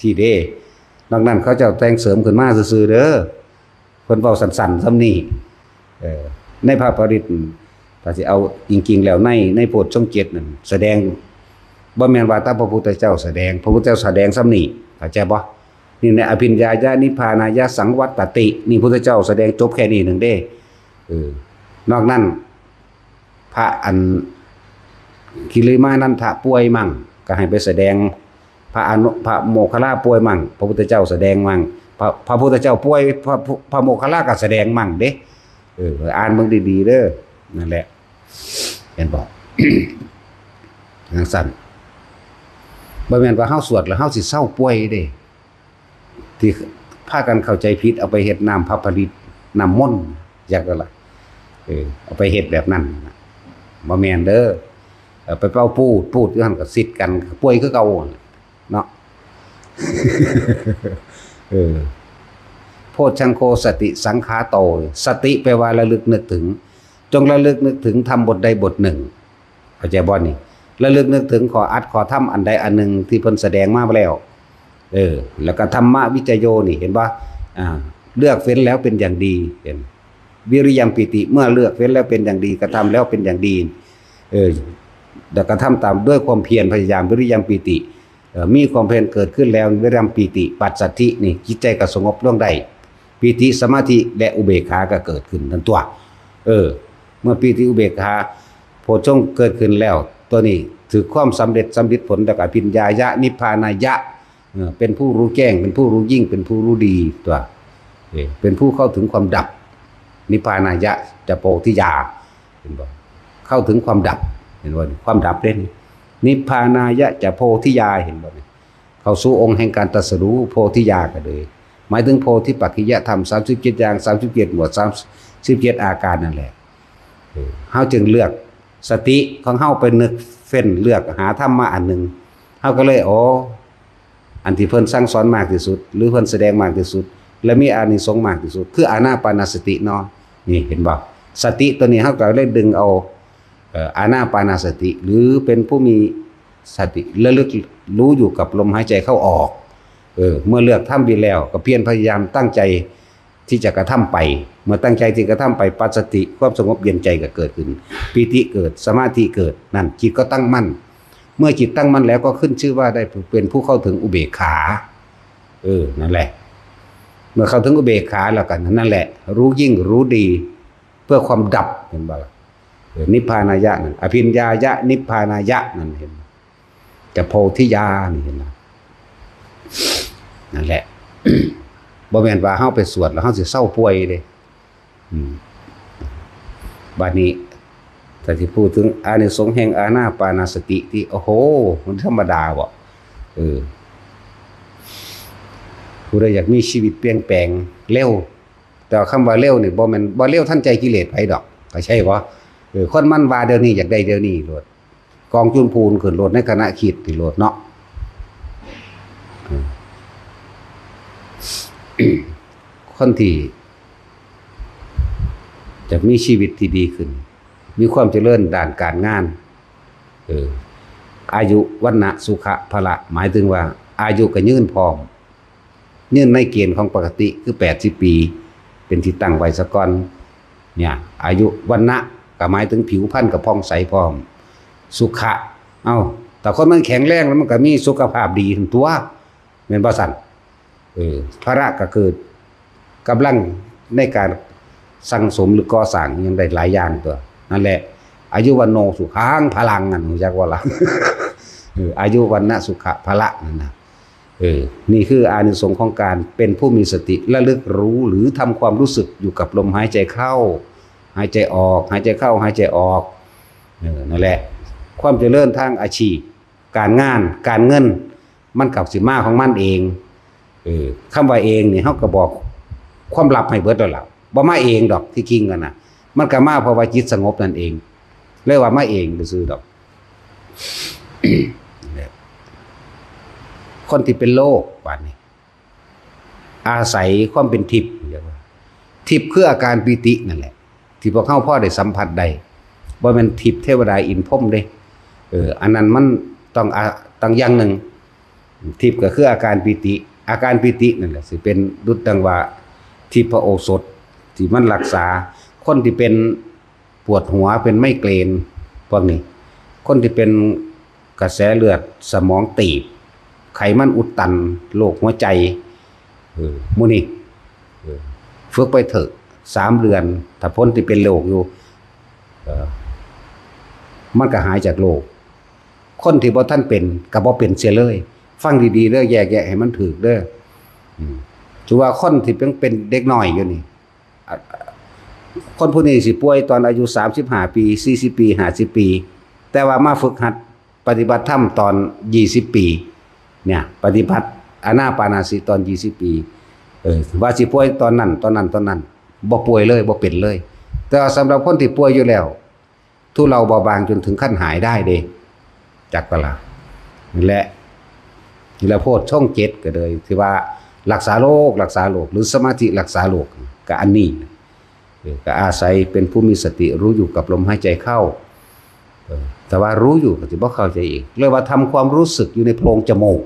ที่เด้ นอกนั้นเขาเจ้าแต่งเสริมขึ้นมาซื่อๆเด้อ เพิ่นเว้าสั้นๆส่ำนี้ เออ ในพระปริตร ถ้าสิเอาจริงๆแล้วใน ในโพชฌงค์เจ็ดนั่น แสดง บ่แม่นว่าแต่พระพุทธเจ้าแสดง พระพุทธเจ้าแสดงส่ำนี้ เข้าใจบ่ นี่ในอภิญญายะ นิพพานายะ สังวัตตติ นี่พุทธเจ้าแสดงจบแค่นี้หนึ่งเด้ เออ นอกนั้น พระอัน กิริมานันทะป่วยมั่ง ก็ให้ไปแสดง พระอนุ พระโมคคัลลาป่วยมั่ง พระพุทธเจ้าแสดงมั่ง พระ พระพุทธเจ้าป่วย พระ พระโมคคัลลาก็แสดงมั่งเด้ เออ อ่านเบิ่งดีๆเด้อ นั่นแหละ เห็นบ่ จั่งซั้น บ่แม่นว่าเฮาสวดแล้วเฮาสิเซาป่วยเด้ ที่พากันเข้าใจผิด เอาไปเฮ็ดน้ำพระปริตร น้ำมนต์ จักแล้วล่ะ เออ เอาไปเฮ็ดแบบนั้นน่ะ บ่แม่นเด้อ เออ ไปเป่าปูด ปูดอยู่หั่นก็ซิดกัน ป่วยคือเก่าเนาะ เออ โพชฌังโคสติสังขาโต สติแปลว่าระลึกนึกถึง จงระลึกนึกถึงธรรมบทใดบทหนึ่ง เข้าใจบ่นี่ ระลึกนึกถึงข้ออัดข้อธรรมอันใดอันหนึ่งที่เพิ่นแสดงมาแล้ว เออ แล้วก็ธรรมวิจโยนี่ เห็นบ่ อ่า เลือกเฟ้นแล้วเป็นอย่างดี เห็น วิริยมปีติ เมื่อเลือกเฟ้นแล้วเป็นอย่างดี กระทำแล้วเป็นอย่างดี เออ แล้วกระทำตามด้วยความเพียรพยายาม วิริยมปีติ เอ่อ มีความเพียรเกิดขึ้นแล้ว วิริยมปีติ ปัสสัทธิ นี่ จิตใจก็สงบลงได้ ปีติ สมาธิ และอุเบกขาก็เกิดขึ้นนั่นตัว เออ เมื่อปีติอุเบกขา โพชฌงค์เกิดขึ้นแล้ว ตัวนี้ถือความสำเร็จสำลิดผล แล้วก็อภิญญายะ นิพพานายะ เออ เป็นผู้รู้แจ้ง เป็นผู้รู้ยิ่ง เป็นผู้รู้ดีตัว เออ เป็นผู้เข้าถึงความดับ นิพพานายะ จะโพธิญา เห็นบ่ เข้าถึงความดับ เห็นบ่ ความดับเด่น นิพพานายะจะโพธิญา เห็นบ่ เข้าสู่องค์แห่งการตรัสรู้ โพธิญาก็เลย หมายถึงโพธิปักขิยธรรม สามสิบเจ็ดอย่าง สามสิบเจ็ดหมวด สามสิบเจ็ดอาการนั่นแหละ เออ เฮาจึงเลือก สติของเฮาไปนึกเฟ้นเลือกหาธรรมะอันหนึ่ง เฮาก็เลย อ๋อ อันที่เพิ่นสั่งสอนมากที่สุด หรือเพิ่นแสดงมากที่สุด และมีอานิสงส์มากที่สุด คืออานาปานสติเนาะ นี่เห็นบ่ สติตัวนี้เฮาก็เลยดึงเอา เอ่อ อานาปานสติ หรือเป็นผู้มีสติระลึกรู้อยู่กับลมหายใจเข้าออก เออ เมื่อเลือกทำดีแล้ว ก็เพียรพยายามตั้งใจที่จะกระทำไป เมื่อตั้งใจที่กระทำไป ปัสสติ ความสงบเย็นใจก็เกิดขึ้น ปีติเกิด สมาธิเกิด นั่น จิตก็ตั้งมั่น เมื่อจิตตั้งมั่นแล้วก็ขึ้นชื่อว่าได้เป็นผู้เข้าถึงอุเบกขา เออ นั่นแหละ เมื่อเข้าถึงอุเบกขาแล้วกัน นั่นแหละ รู้ยิ่งรู้ดี เพื่อความดับ เห็นบ่ล่ะ เออ นิพพานายะนั่น อภิญญายะ นิพพานายะนั่น เห็นบ่ จะโพธิญาณ เห็นบ่ นั่นแหละ บ่แม่นว่าเฮาไปสวดแล้วเฮาสิเซาป่วยเด้ อืม บัดนี้ ถ้าสิพูดถึงอานิสงส์แห่งอานาปานสติที่ โอ้โห มันธรรมดาบ่ เออ ผู้ใดอยากมีชีวิตเปลี่ยนแปลงเร็ว แต่ว่าคำว่าเร็วนี่บ่แม่น บ่เร็วทันใจกิเลสไผดอก เข้าใจบ่ เออ คนมันว่าเดี๋ยวนี้อยากได้เดี๋ยวนี้โลด กองจุลพูนขึ้นโลดในขณะคิดนี่โลดเนาะ อืม คนที่อยากมีชีวิตที่ดีขึ้น มีความเจริญด้านการงาน เออ อายุ วรรณะ สุขะ พละ หมายถึงว่าอายุก็ยืนพร้อม ยืนในเกณฑ์ของปกติคือแปดสิบปี เป็นที่ตั้งไว้ซะก่อน เนี่ย อายุ วรรณะ ก็หมายถึงผิวพรรณก็ผ่องใสพร้อม สุขะ เอ้า ถ้าคนมันแข็งแรงแล้วมันก็มีสุขภาพดีหั่นตั่ว แม่นบ่ซั่น เออ พละก็คือกำลังในการสั่งสมหรือก่อสร้างอิหยังได้หลายอย่างตั่ว นั่นแหละ อายุ วัณโณ สุขัง พลัง นั่น รู้จักบ่ล่ะ เออ อายุ วรรณะ สุขะ พละ นั่นนะ เออ นี่คืออานิสงส์ของการเป็นผู้มีสติระลึกรู้หรือทำความรู้สึกอยู่กับลมหายใจเข้า หายใจออก หายใจเข้า หายใจออก เออ นั่นแหละ ความเจริญทางอาชีพ การงาน การเงิน มันก็สิมาของมันเอง เออ คำว่าเองนี่ เฮาก็บอกความลับให้เบิดแล้วล่ะ บ่มาเองดอก ที่จริงอะนะ มันก็มาเพราะว่าจิตสงบนั่นเอง เลยว่ามาเองซื่อๆดอก คนที่เป็นโรค บาดนี้ อาศัยความเป็นทิพย์ เรียกว่า ทิพย์คืออาการปีตินั่นแหละ ที่พวกเฮาพอได้สัมผัสได้ บ่แม่นทิพย์เทวดาอินทร์พรหมเด้ เออ อันนั้นมันต้อง อ่ะ ต้องอย่างหนึ่ง ทิพย์ก็คืออาการปีติ อาการปีตินั่นแหละ สิเป็นดุจดังว่า ทิพย์พระโอสถ ที่มันรักษา คนที่เป็นปวดหัว เป็นไมเกรน พวกนี้ คนที่เป็นกระแสเลือดสมองตีบ ไขมันอุดตัน โรคหัวใจ เออ หมู่นี้ เออ ฝึกไปเถอะ สามเดือน ถ้าพ้นที่เป็นโรคอยู่ เออ มันก็หายจากโรค คนที่บ่ทันเป็นก็บ่เป็นเสียเลย ฟังดีๆเด้อ แยกแยะให้มันถูกเด้อ อืม ถือว่าคนที่เป็น เป็นเด็กน้อยอยู่นี่ อ่ะ คนผู้นี้สิป่วยตอนอายุสามสิบห้าปี สี่สิบปี ห้าสิบปี แต่ว่ามาฝึกหัดปฏิบัติธรรมตอนยี่สิบปี เนี่ย ปฏิบัติอานาปานาสติตอนยี่สิบปี เออ ว่าสิป่วยตอนนั้น ตอนนั้น ตอนนั้น บ่ป่วยเลย บ่เป็นเลย แต่ว่าสำหรับคนที่ป่วยอยู่แล้ว ทุเลาเบาบางจนถึงขั้นหายได้เด้ จักบ่ล่ะ นี่แหละ นี่แหละโพชฌงค์เจ็ดก็เลย ที่ว่ารักษาโรค รักษาโรค หรือสมาธิรักษาโรค ก็อันนี้ เออ ก็อาศัยเป็นผู้มีสติรู้อยู่กับลมหายใจเข้า เออ แต่ว่ารู้อยู่ก็สิบ่เข้าใจอีก เรียกว่าทำความรู้สึกอยู่ในโพรงจมูก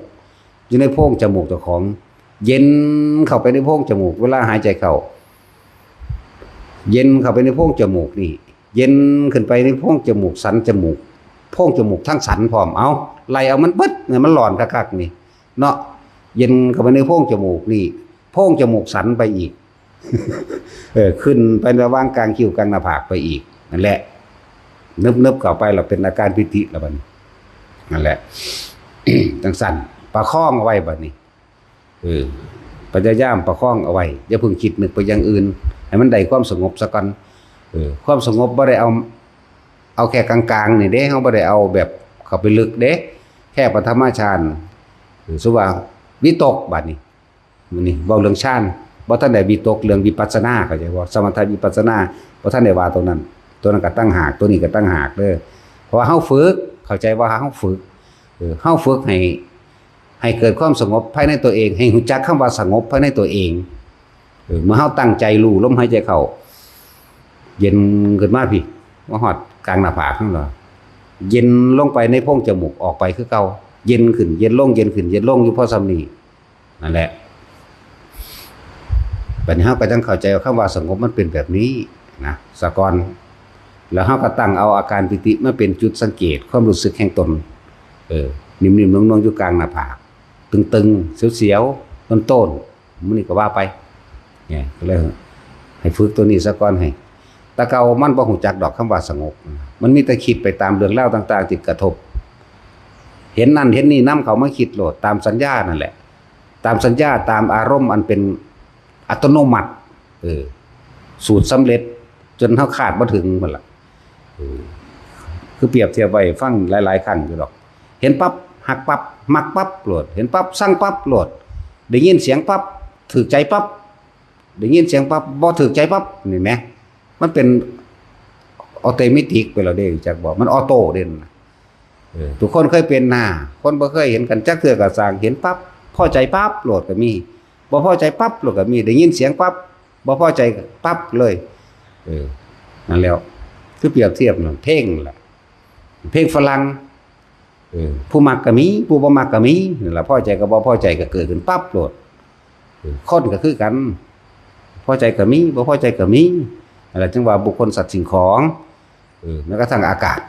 อยู่ในโพรงจมูกเจ้าของ เย็นเข้าไปในโพรงจมูก เวลาหายใจเข้า เย็นเข้าไปในโพรงจมูกนี่ เย็นขึ้นไปในโพรงจมูก สันจมูก โพรงจมูกทั้งสันพร้อม เอา ไล่เอามันเบิดเนี่ย มันร้อนคักๆนี่ เนาะ เย็นเข้าไปในโพรงจมูกนี่ โพรงจมูกสันไปอีก เออ ขึ้นไประหว่างกลางคิ้วกลางหน้าผากไปอีก นั่นแหละ นึบๆเข้าไปแล้วเป็นอาการปีติแล้วบัดนี้ นั่นแหละ จังซั่น ประคองเอาไว้บัดนี้ เออ พยายามประคองเอาไว้ อย่าเพิ่งคิดนึกไปอย่างอื่น ให้มันได้ความสงบซะก่อน เออ ความสงบบ่ได้เอา เอาแค่กลางๆนี่เด้ เฮาบ่ได้เอาแบบเข้าไปลึกเด้ แค่ปฐมฌาน เออ สมมุติว่าวิตกบัดนี้ มื้อนี้เว้าเรื่องฌาน บ่ทันได้วิตกเรื่องวิปัสสนา เข้าใจบ่ สมถะวิปัสสนา บ่ทันได้ว่าตัวนั้น ตัวนั้นก็ต่างหาก ตัวนี้ก็ต่างหากเด้อ เพราะว่าเฮาฝึก เข้าใจว่าเฮาฝึก เออ เฮาฝึกให้ ให้เกิดความสงบภายในตัวเอง ให้รู้จักคำว่าสงบภายในตัวเอง เออ เมื่อเฮาตั้งใจรู้ลมหายใจเข้า เย็นขึ้นมาพี้ มาฮอดกลางหน้าผากเฮาแล้ว เย็นลงไปในโพรงจมูก ออกไปคือเก่า เย็นขึ้น เย็นลง เย็นขึ้น เย็นลง อยู่พอส่ำนี้ นั่นแหละ บัดนี้เฮาก็จั่งเข้าใจว่าคำว่าสงบมันเป็นแบบนี้นะ ซะก่อน แล้วเฮาก็ตั้งเอาอาการปีติมาเป็นจุดสังเกตความรู้สึกแห่งตน เออ นิ่มๆนวลๆอยู่กลางหน้าผาก ตึงๆ เสียว ต้นๆ มื้อนี้ก็ว่าไป เนี่ย ก็เลยให้ฝึกตัวนี้ซะก่อน ให้ แต่เก่ามันบ่ฮู้จักดอกคำว่าสงบ มันมีแต่คิดไปตามเรื่องราวต่างๆ ที่กระทบ เห็นนั่นเห็นนี่นำเข้ามาคิดโลด ตามสัญญานั่นแหละ ตามสัญญา ตามอารมณ์อันเป็นอัตโนมัติ เออ สูตรสำเร็จ จนเฮาคาดบ่ถึงมันล่ะ เออ คือเปรียบเทียบไว้ฟังหลายๆ ครั้งอยู่ดอก เห็นปั๊บ ฮักปั๊บ มักปั๊บโลด เห็นปั๊บ ซังปั๊บโลด ได้ยินเสียงปั๊บ ถูกใจปั๊บ ได้ยินเสียงปั๊บ บ่ถูกใจปั๊บ นี่แหม มันเป็นออโตเมติกไปแล้วเด้ จักบอก มันออโต้เด้ เออ ทุกคนเคยเป็นหน้า คนบ่เคยเห็นกันจักเทื่อก็ซ่าง เห็นปั๊บ พอใจปั๊บโลดก็มี บ่พอใจปั๊บโลดก็มี ได้ยินเสียงปั๊บ บ่พอใจปั๊บเลย เออ นั่นแหล้ว คือเปรียบเทียบนั่น เพลงล่ะ เพลงฝรั่ง เออ ผู้มักก็มี ผู้บ่มักก็มี นั่นล่ะ พอใจกับบ่พอใจก็เกิดขึ้นปั๊บโลด เออ คนก็คือกัน พอใจก็มี บ่พอใจก็มี นั่นแหละ จึงว่าบุคคล สัตว์ สิ่งของ เออ แม้กระทั่งอากาศ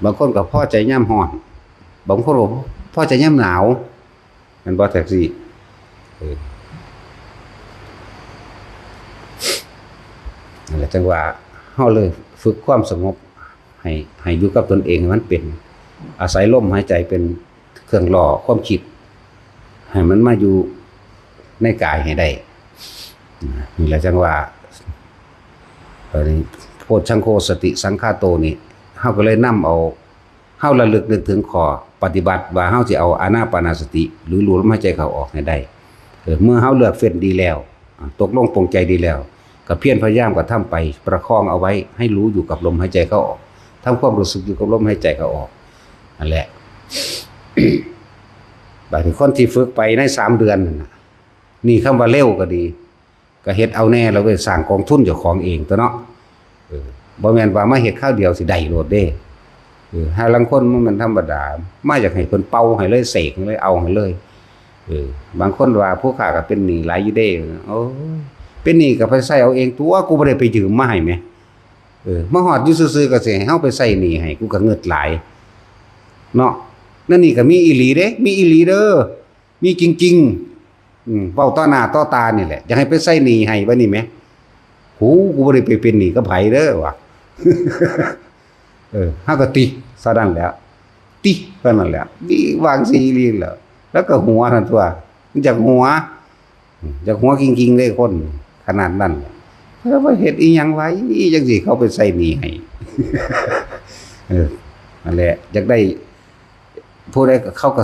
บางคนก็พอใจยามร้อน บางคนก็พอใจยามหนาว แม่นบ่ แท็กซี่ เออ นั่นแหละ จังว่าเฮาเลยฝึกความสงบ ให้ ให้อยู่กับตนเอง ให้มันเป็น อาศัยลมหายใจเป็นเครื่องหล่อความคิด ให้มันมาอยู่ในกายให้ได้ นี่แหละจังว่า อันนี้ โพชฌังโคสติสังคาโตนี่ เฮาก็เลยนำเอา เฮาระลึกนึกถึงข้อปฏิบัติว่าเฮาสิเอาอานาปานสติ หรือรู้ลมหายใจเข้าออกให้ได้ เออ เมื่อเฮาเลือกเฟ้นดีแล้ว อ่า ตกลงปลงใจดีแล้ว ก็เพียรพยายามกระทำไป ประคองเอาไว้ให้รู้อยู่กับลมหายใจเข้าออก ทำความรู้สึกอยู่กับลมหายใจเข้าออก นั่นแหละ บางทีคนที่ฝึกไปในสามเดือนนั่นน่ะ นี่คำว่าเร็วก็ดี ก็เฮ็ดเอาแน่แล้วเว้ย สร้างกองทุนเจ้าของเองตัวเนาะ เออ บ่แม่นว่ามาเฮ็ดคราวเดียวสิได้โลดเด้ เออ หาลางคนมันแม่นธรรมดา มาอยากให้เพิ่นเป่าให้เลย เสกให้เลย เอาให้เลย เออ บางคนว่าผู้ข้าก็เป็นหนี้หลายอยู่เด้ โอ้ย เป็นหนี้ก็ไปใช้เอาเองตัว กูบ่ได้ไปยืมมาให้แหม เออ มาฮอดอยู่ซื่อๆ ก็สิให้เฮาไปใช้หนี้ให้ กูก็งึดหลาย เนาะ นั่นนี่ก็มีอีหลีเด้ มีอีหลีเด้อ มีจริงๆ อืม เว้าต่อหน้าต่อตานี่แหละ อยากให้ไปใช้หนี้ให้บัดนี้แหม โห กูบ่ได้ไปเป็นหนี้กับไผเด้อว่ะ เออ เฮาก็ติซะนั่นแหละ ติเท่านั้นแหละ นี่วางสิอีหลีแหละ แล้วก็หัวนั่นตัว มันอยากหัว อืม อยากหัวจริงๆ เลยคนขนาดนั้น แล้วว่าเฮ็ดอีหยังไว้ จังสิเขาไปใช้หนี้ให้ เออ นั่นแหละ อยากได้ ผู้ใดก็ เขาก็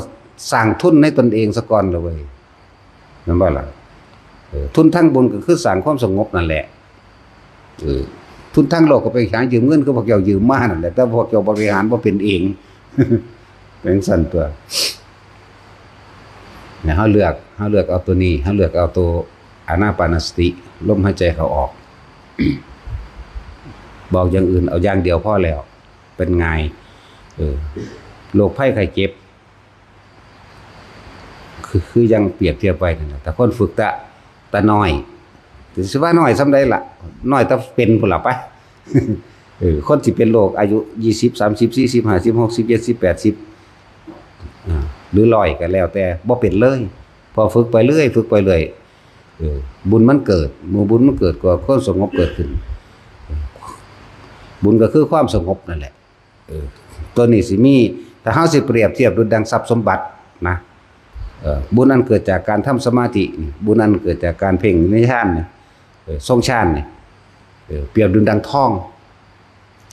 สร้างทุนในตนเองซะก่อนละเว้ย แม่นบ่ล่ะ เออ ทุนทางบุญก็คือสร้างความสงบนั่นแหละ เออ ทุนทางโลกก็ไปหายืมเงินคือพวกเจ้ายืมมานั่นแหละ แต่พวกเจ้าบริหารบ่เป็นเอง เป็นซั่นตัว เนี่ย เฮาเลือก เฮาเลือกเอาตัวนี้ เฮาเลือกเอาตัวอานาปานสติ ลมหายใจเข้าออก บอกอย่างอื่นเอาอย่างเดียวพอแล้ว เป็นง่าย เออ โรคภัยไข้เจ็บ คือ คือยังเปรียบเทียบไว้นั่นแหละ แต่คนฝึกแต่ แต่น้อย สิว่าน้อยส่ำใดล่ะ น้อยแต่เป็นพุ้นล่ะไป เออ คนสิเป็นโรคอายุยี่สิบ สามสิบ สี่สิบ ห้าสิบ หกสิบ เจ็ดสิบ แปดสิบ อ่า หรือร้อยก็แล้วแต่ บ่เป็นเลย พอฝึกไปเรื่อย ฝึกไปเรื่อย เออ บุญมันเกิด เมื่อบุญมันเกิดก็ความสงบเกิดขึ้น บุญก็คือความสงบนั่นแหละ เออ ตัวนี้สิมี ถ้าเฮาสิเปรียบเทียบดุจดังทรัพย์สมบัตินะ เออ บุญอันเกิดจากการทำสมาธินี่ บุญอันเกิดจากการเพ่งในฌานนี่ เออ ทรงฌานนี่ เออ เปรียบดุจดังทอง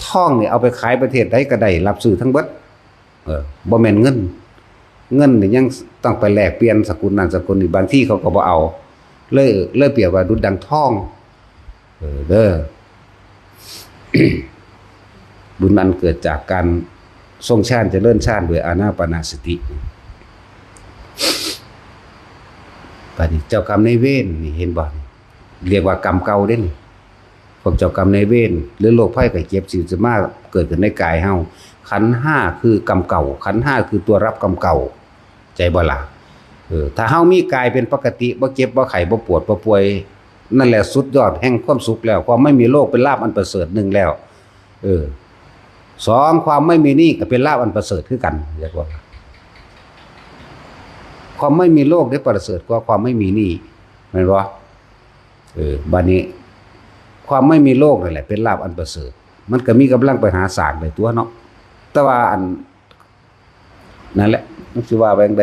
ทองนี่เอาไปขายประเทศใดก็ได้ รับซื้อทั้งเบิด เออ บ่แม่นเงิน เงินนี่ยังต้องไปแลกเปลี่ยนสกุลนั่นสกุลนี่ บางทีเขาก็บ่เอา เลย เลยเปรียบว่าดุจดังทอง เออ เด้อ บุญอันเกิดจากการทรงฌานเจริญฌานด้วยอานาปานสติ บัดนี้เจ้ากรรมนายเวรนี่เห็นบ่ เรียกว่ากรรมเก่าเด้นี่ พวกเจ้ากรรมนายเวร หรือโรคภัยไข้เจ็บสิจะมาเกิดขึ้นในกายเฮา ขันธ์ห้าคือกรรมเก่า ขันธ์ห้าคือตัวรับกรรมเก่า ใจบ่ล่ะ เออ ถ้าเฮามีกายเป็นปกติ บ่เจ็บ บ่ไข้ บ่ปวด บ่ป่วย นั่นแหละสุดยอดแห่งความสุขแล้ว ความไม่มีโรคเป็นลาภอันประเสริฐหนึ่งแล้ว เออ สอง ความไม่มีหนี้ก็เป็นลาภอันประเสริฐคือกัน เรียกว่า ความไม่มีโลกได้ประเสริฐกว่าความไม่มีหนี้ แม่นบ่? เออ บัดนี้ ความไม่มีโลกนั่นแหละเป็นลาภอันประเสริฐ มันก็มีกำลังไปหาสร้างได้ตัวเนาะ แต่ว่าอัน นั่นแหละ มันสิว่าไปจั่งใด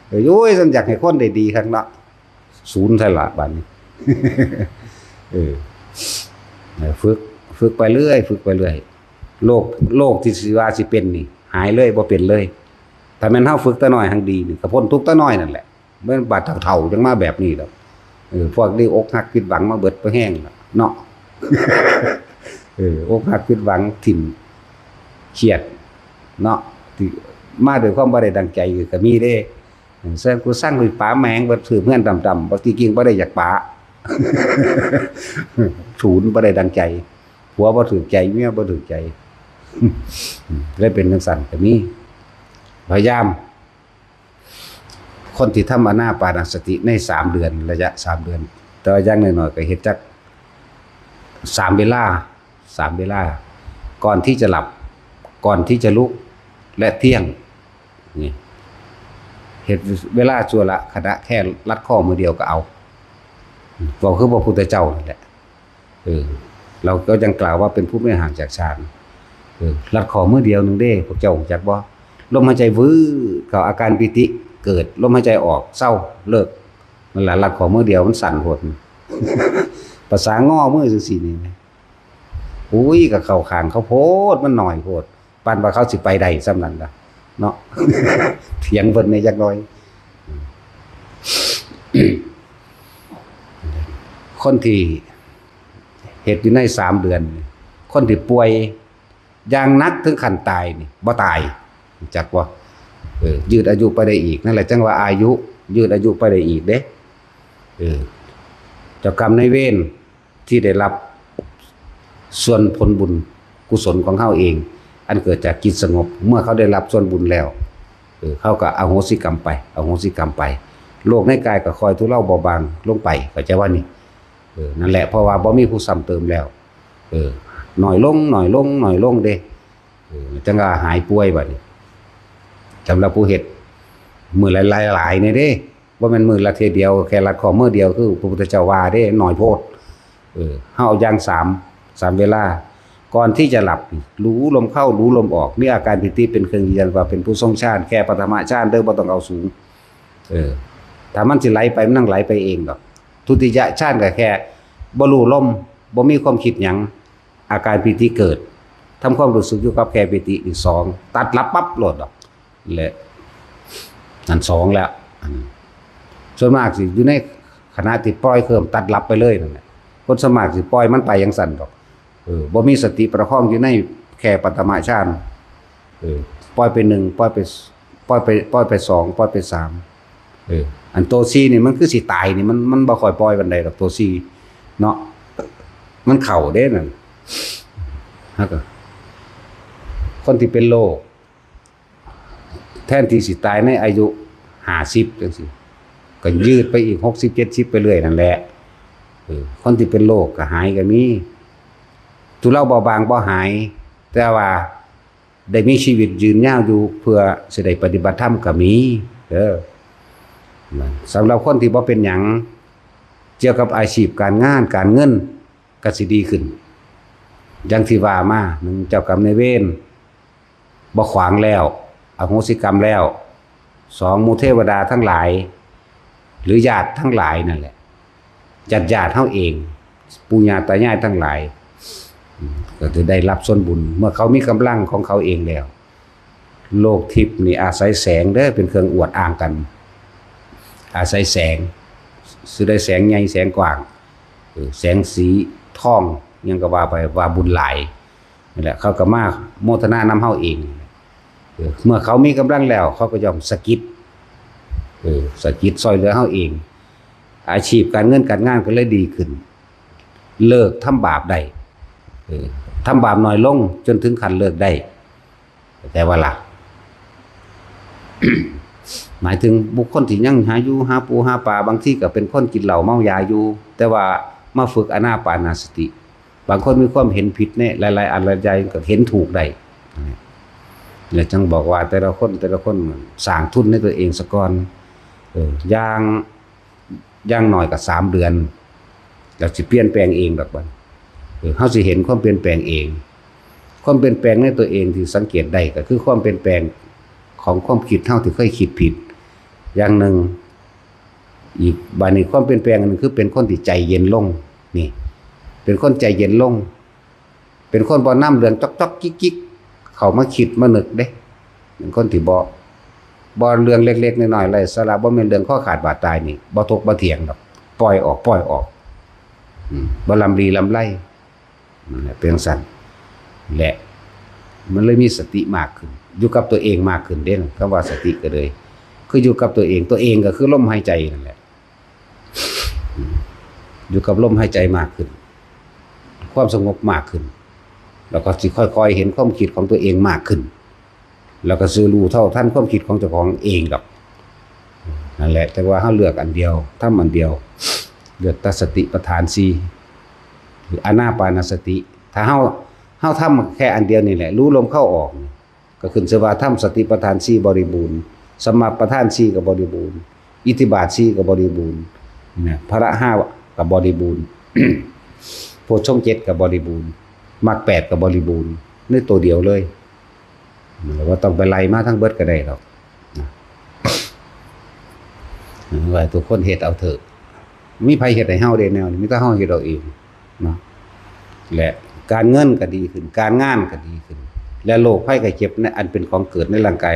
เออ โอ้ย ฉันอยากให้คนได้ดีคักเนาะ ศูนย์ใส่ละบัดนี้ เออ เออ ฝึก ฝึกไปเรื่อย ฝึกไปเรื่อย โรค โรคที่สิว่าสิเป็นนี่ หายเลย บ่เป็นเลย ถ้าแม่นเฮาฝึกแต่น้อยหั่งดีนี่ ก็พ้นทุกข์แต่น้อยนั่นแหละ แม่นบาดเฒ่าๆ จั่งมาแบบนี้ดอก เออ พวกนี้อกหักผิดหวังมาเบิดบ่แฮงล่ะเนาะ เออ อกหักผิดหวังถิ่มเครียดเนาะ ที่มาด้วยความบ่ได้ดังใจก็มีเด้ เออ แซ่บกูสั่งไปปาแมงเบิด ถือเฮือนดำๆ บ่ ที่จริงบ่ได้อยากปา ศูนย์ บ่ได้ดังใจ ผัวบ่ถูกใจ เมียบ่ถูกใจ เลยเป็นจั่งซั้นก็มี พยายาม คนที่ทำอานาปานสติในสามเดือน ระยะสามเดือน แต่ว่าอย่างน้อยๆ ก็เฮ็ดจักสามเวลา สามเวลา ก่อนที่จะหลับ ก่อนที่จะลุก และเที่ยง นี่ เฮ็ดเวลาชั่วละขณะ แค่รัดข้อมือเดียวก็เอา เว้าคือพระพุทธเจ้านั่นแหละ เออ เราก็ยังกล่าวว่าเป็นผู้ไม่ห่างจากฌาน เออ รัดข้อมือเดียวหนึ่งเด้ พวกเจ้ารู้จักบ่? ลมหายใจวืดเข้า อาการปีติเกิด ลมหายใจออก เศร้า เลิก นั่นล่ะ รัดข้อมือเดียวมันสั้นโพด ภาษางอมือจั่งซี้นี่นะ อุ้ย ก็เข้าข้างเขาโพด มันน้อยโพด ปานว่าเขาสิไปได้ส่ำนั้นล่ะ เนาะ เถียงเพิ่นแหน่จักหน่อย คนที่เฮ็ดอยู่ในสามเดือนนี่ คนที่ป่วยอย่างหนักถึงขั้นตายนี่ บ่ตาย รู้จักบ่? เออ ยืดอายุไปได้อีก นั่นแหละจั่งว่าอายุ ยืดอายุไปได้อีกเด้ เออ เจ้ากรรมนายเวรที่ได้รับส่วนผลบุญกุศลของเฮาเอง อันเกิดจากจิตสงบ เมื่อเขาได้รับส่วนบุญแล้ว เออ เขาก็อโหสิกรรมไป อโหสิกรรมไป โรคในกายก็ค่อยทุเลาเบาบางลงไป เข้าใจว่านี่ เออ นั่นแหละ เพราะว่าบ่มีผู้ซ้ำเติมแล้ว เออ น้อยลง น้อยลง น้อยลงเด้ เออ จั่งว่าหายป่วยบัดนี้ สำหรับผู้เฮ็ดมื้อละหลายๆ นี่เด้ บ่แม่นมื้อละเทื่อเดียว แค่รัดข้อมือเดียว คือพระพุทธเจ้าว่าเด้ น้อยโพด เออ เฮาเอาอย่างสาม สามเวลา ก่อนที่จะหลับ หลูลมเข้า หลูลมออก มีอาการปีติเป็นเครื่องยืนยันว่าเป็นผู้ทรงฌาน แค่ปฐมฌานเด้อ บ่ต้องเอาสูง เออ ถ้ามันสิไหลไป มันนั่งไหลไปเองดอก ทุติยฌานก็แค่บ่รู้ลม บ่มีความคิดหยัง อาการปีติเกิด ทำความรู้สึกอยู่กับแค่ปีตินี่สอง ตัดหลับปั๊บโลดดอก และ นั่นสองแล้ว อัน ส่วนมากสิอยู่ในขณะที่ปล่อยเคลิ้มตัดหลับไปเลยนั่นแหละ คนส่วนมากสิปล่อยมันไปจั่งซั้นดอก เออ บ่มีสติประคองอยู่ในแค่ปฐมฌาน เออ ปล่อยไปหนึ่ง ปล่อยไป ปล่อยไป ปล่อยไปสอง ปล่อยไปสาม เออ อันโตสี่นี่มันคือสิตายนี่ มัน มันบ่ค่อยปล่อยปานใดดอกโตสี่เนาะ มันเข้าเด้นั่น แล้วก็ คนที่เป็นโรค แทนที่สิตายในอายุห้าสิบจั่งซี้ ก็ยืดไปอีกหกสิบ เจ็ดสิบ ไปเรื่อยนั่นแหละ เออ คนที่เป็นโรคก็หายก็มี ทุเลาเบาบางบ่หาย แต่ว่าได้มีชีวิตยืนยาวอยู่ เพื่อสิได้ปฏิบัติธรรมก็มี เด้อ สำหรับคนที่บ่เป็นหยัง เกี่ยวกับอาชีพการงานการเงิน ก็สิดีขึ้น อย่างที่ว่ามา หนึ่ง เจ้ากรรมนายเวรบ่ขวางแล้ว อโหสิกรรมแล้ว สอง หมู่เทวดาทั้งหลาย หรือญาติทั้งหลายนั่นแหละ ญาติญาติเฮาเอง ปู่ย่าตายายทั้งหลาย อืม ก็จะได้รับส่วนบุญ เมื่อเขามีกำลังของเขาเองแล้ว โลกทิพย์นี่อาศัยแสงเด้อ เป็นเครื่องอวดอ้างกัน อาศัยแสง สิได้แสงใหญ่แสงกว้าง เออ แสงสีทอง หยังก็ว่าไป ว่าบุญหลาย นั่นแหละ เขาก็มาโมทนานำเฮาเอง เออ เมื่อเขามีกำลังแล้ว เขาก็ย่อมสะกิด เออ สะกิดซ่อยเหลือเฮาเอง อาชีพการเงินการงานก็เลยดีขึ้น เลิกทำบาปได้ เออ ทำบาปน้อยลงจนถึงขั้นเลิกได้ เข้าใจบ่ล่ะ หมายถึงบุคคลที่ยังหาอยู่หาปูหาปลา บางทีก็เป็นคนกินเหล้าเมายาอยู่ แต่ว่ามาฝึกอานาปานสติ บางคนมีความเห็นผิดในหลายๆ อันหลายๆอย่างก็เห็นถูกได้ แล้วจั่งบอกว่าแต่ละคน แต่ละคนสร้างทุนให้ตัวเองซะก่อน เออ อย่าง อย่างน้อยก็สามเดือน แล้วสิเปลี่ยนแปลงเองดอกบัด เออ เฮาสิเห็นความเปลี่ยนแปลงเอง ความเปลี่ยนแปลงในตัวเองที่สังเกตได้ก็คือความเปลี่ยนแปลงของความคิดเฮาที่เคยคิดผิด อย่างหนึ่ง อีกบาดนี้ความเปลี่ยนแปลงอันหนึ่งคือเป็นคนที่ใจเย็นลง นี่ เป็นคนใจเย็นลง เป็นคนบ่นำเรื่องจ๊อกๆ จิ๊กๆ เข้ามาคิดมานึกเด้ เป็นคนที่บ่ บ่เรื่องเล็กๆ น้อยๆ ไร้สาระ บ่แม่นเรื่องคอขาดบาดตายนี่ บ่ถกบ่เถียงดอก ปล่อยออก ปล่อยออก อืม บ่ลำลีลำไร นั่นแหละ เป็นจั่งซั้น และมันเลยมีสติมากขึ้น อยู่กับตัวเองมากขึ้นเด้ คำว่าสติก็เลย คืออยู่กับตัวเอง ตัวเองก็คือลมหายใจนั่นแหละ อืม อยู่กับลมหายใจมากขึ้น ความสงบมากขึ้น แล้วก็สิค่อยๆ เห็นความคิดของตัวเองมากขึ้น แล้วก็สิรู้เท่าทันความคิดของเจ้าของเองดอก นั่นแหละ แต่ว่าเฮาเลือกอันเดียว ทำอันเดียว เลือกแต่สติปัฏฐานสี่ หรืออานาปานสติ ถ้าเฮา เฮาทำแค่อันเดียวนี่แหละ รู้ลมเข้าออกนี่ ก็ขึ้นชื่อว่าทำสติปัฏฐานสี่บริบูรณ์ สัมมาปัฏฐานสี่ก็บริบูรณ์ อิทธิบาทสี่ก็บริบูรณ์ นะ พละห้าก็บริบูรณ์ โพชฌงค์เจ็ดก็บริบูรณ์ มรรคแปดก็บริบูรณ์ ในตัวเดียวเลย บ่ต้องไปไล่มาทั้งเบิดก็ได้ดอก นะ ว่าทุกคนเฮ็ดเอาเถอะ มีไผเฮ็ดให้เฮาได้แนวนี้ มีแต่เฮาเฮ็ดเอาเอง เนาะ และการเงินก็ดีขึ้น การงานก็ดีขึ้น และโรคภัยไข้เจ็บในอันเป็นของเกิดในร่างกาย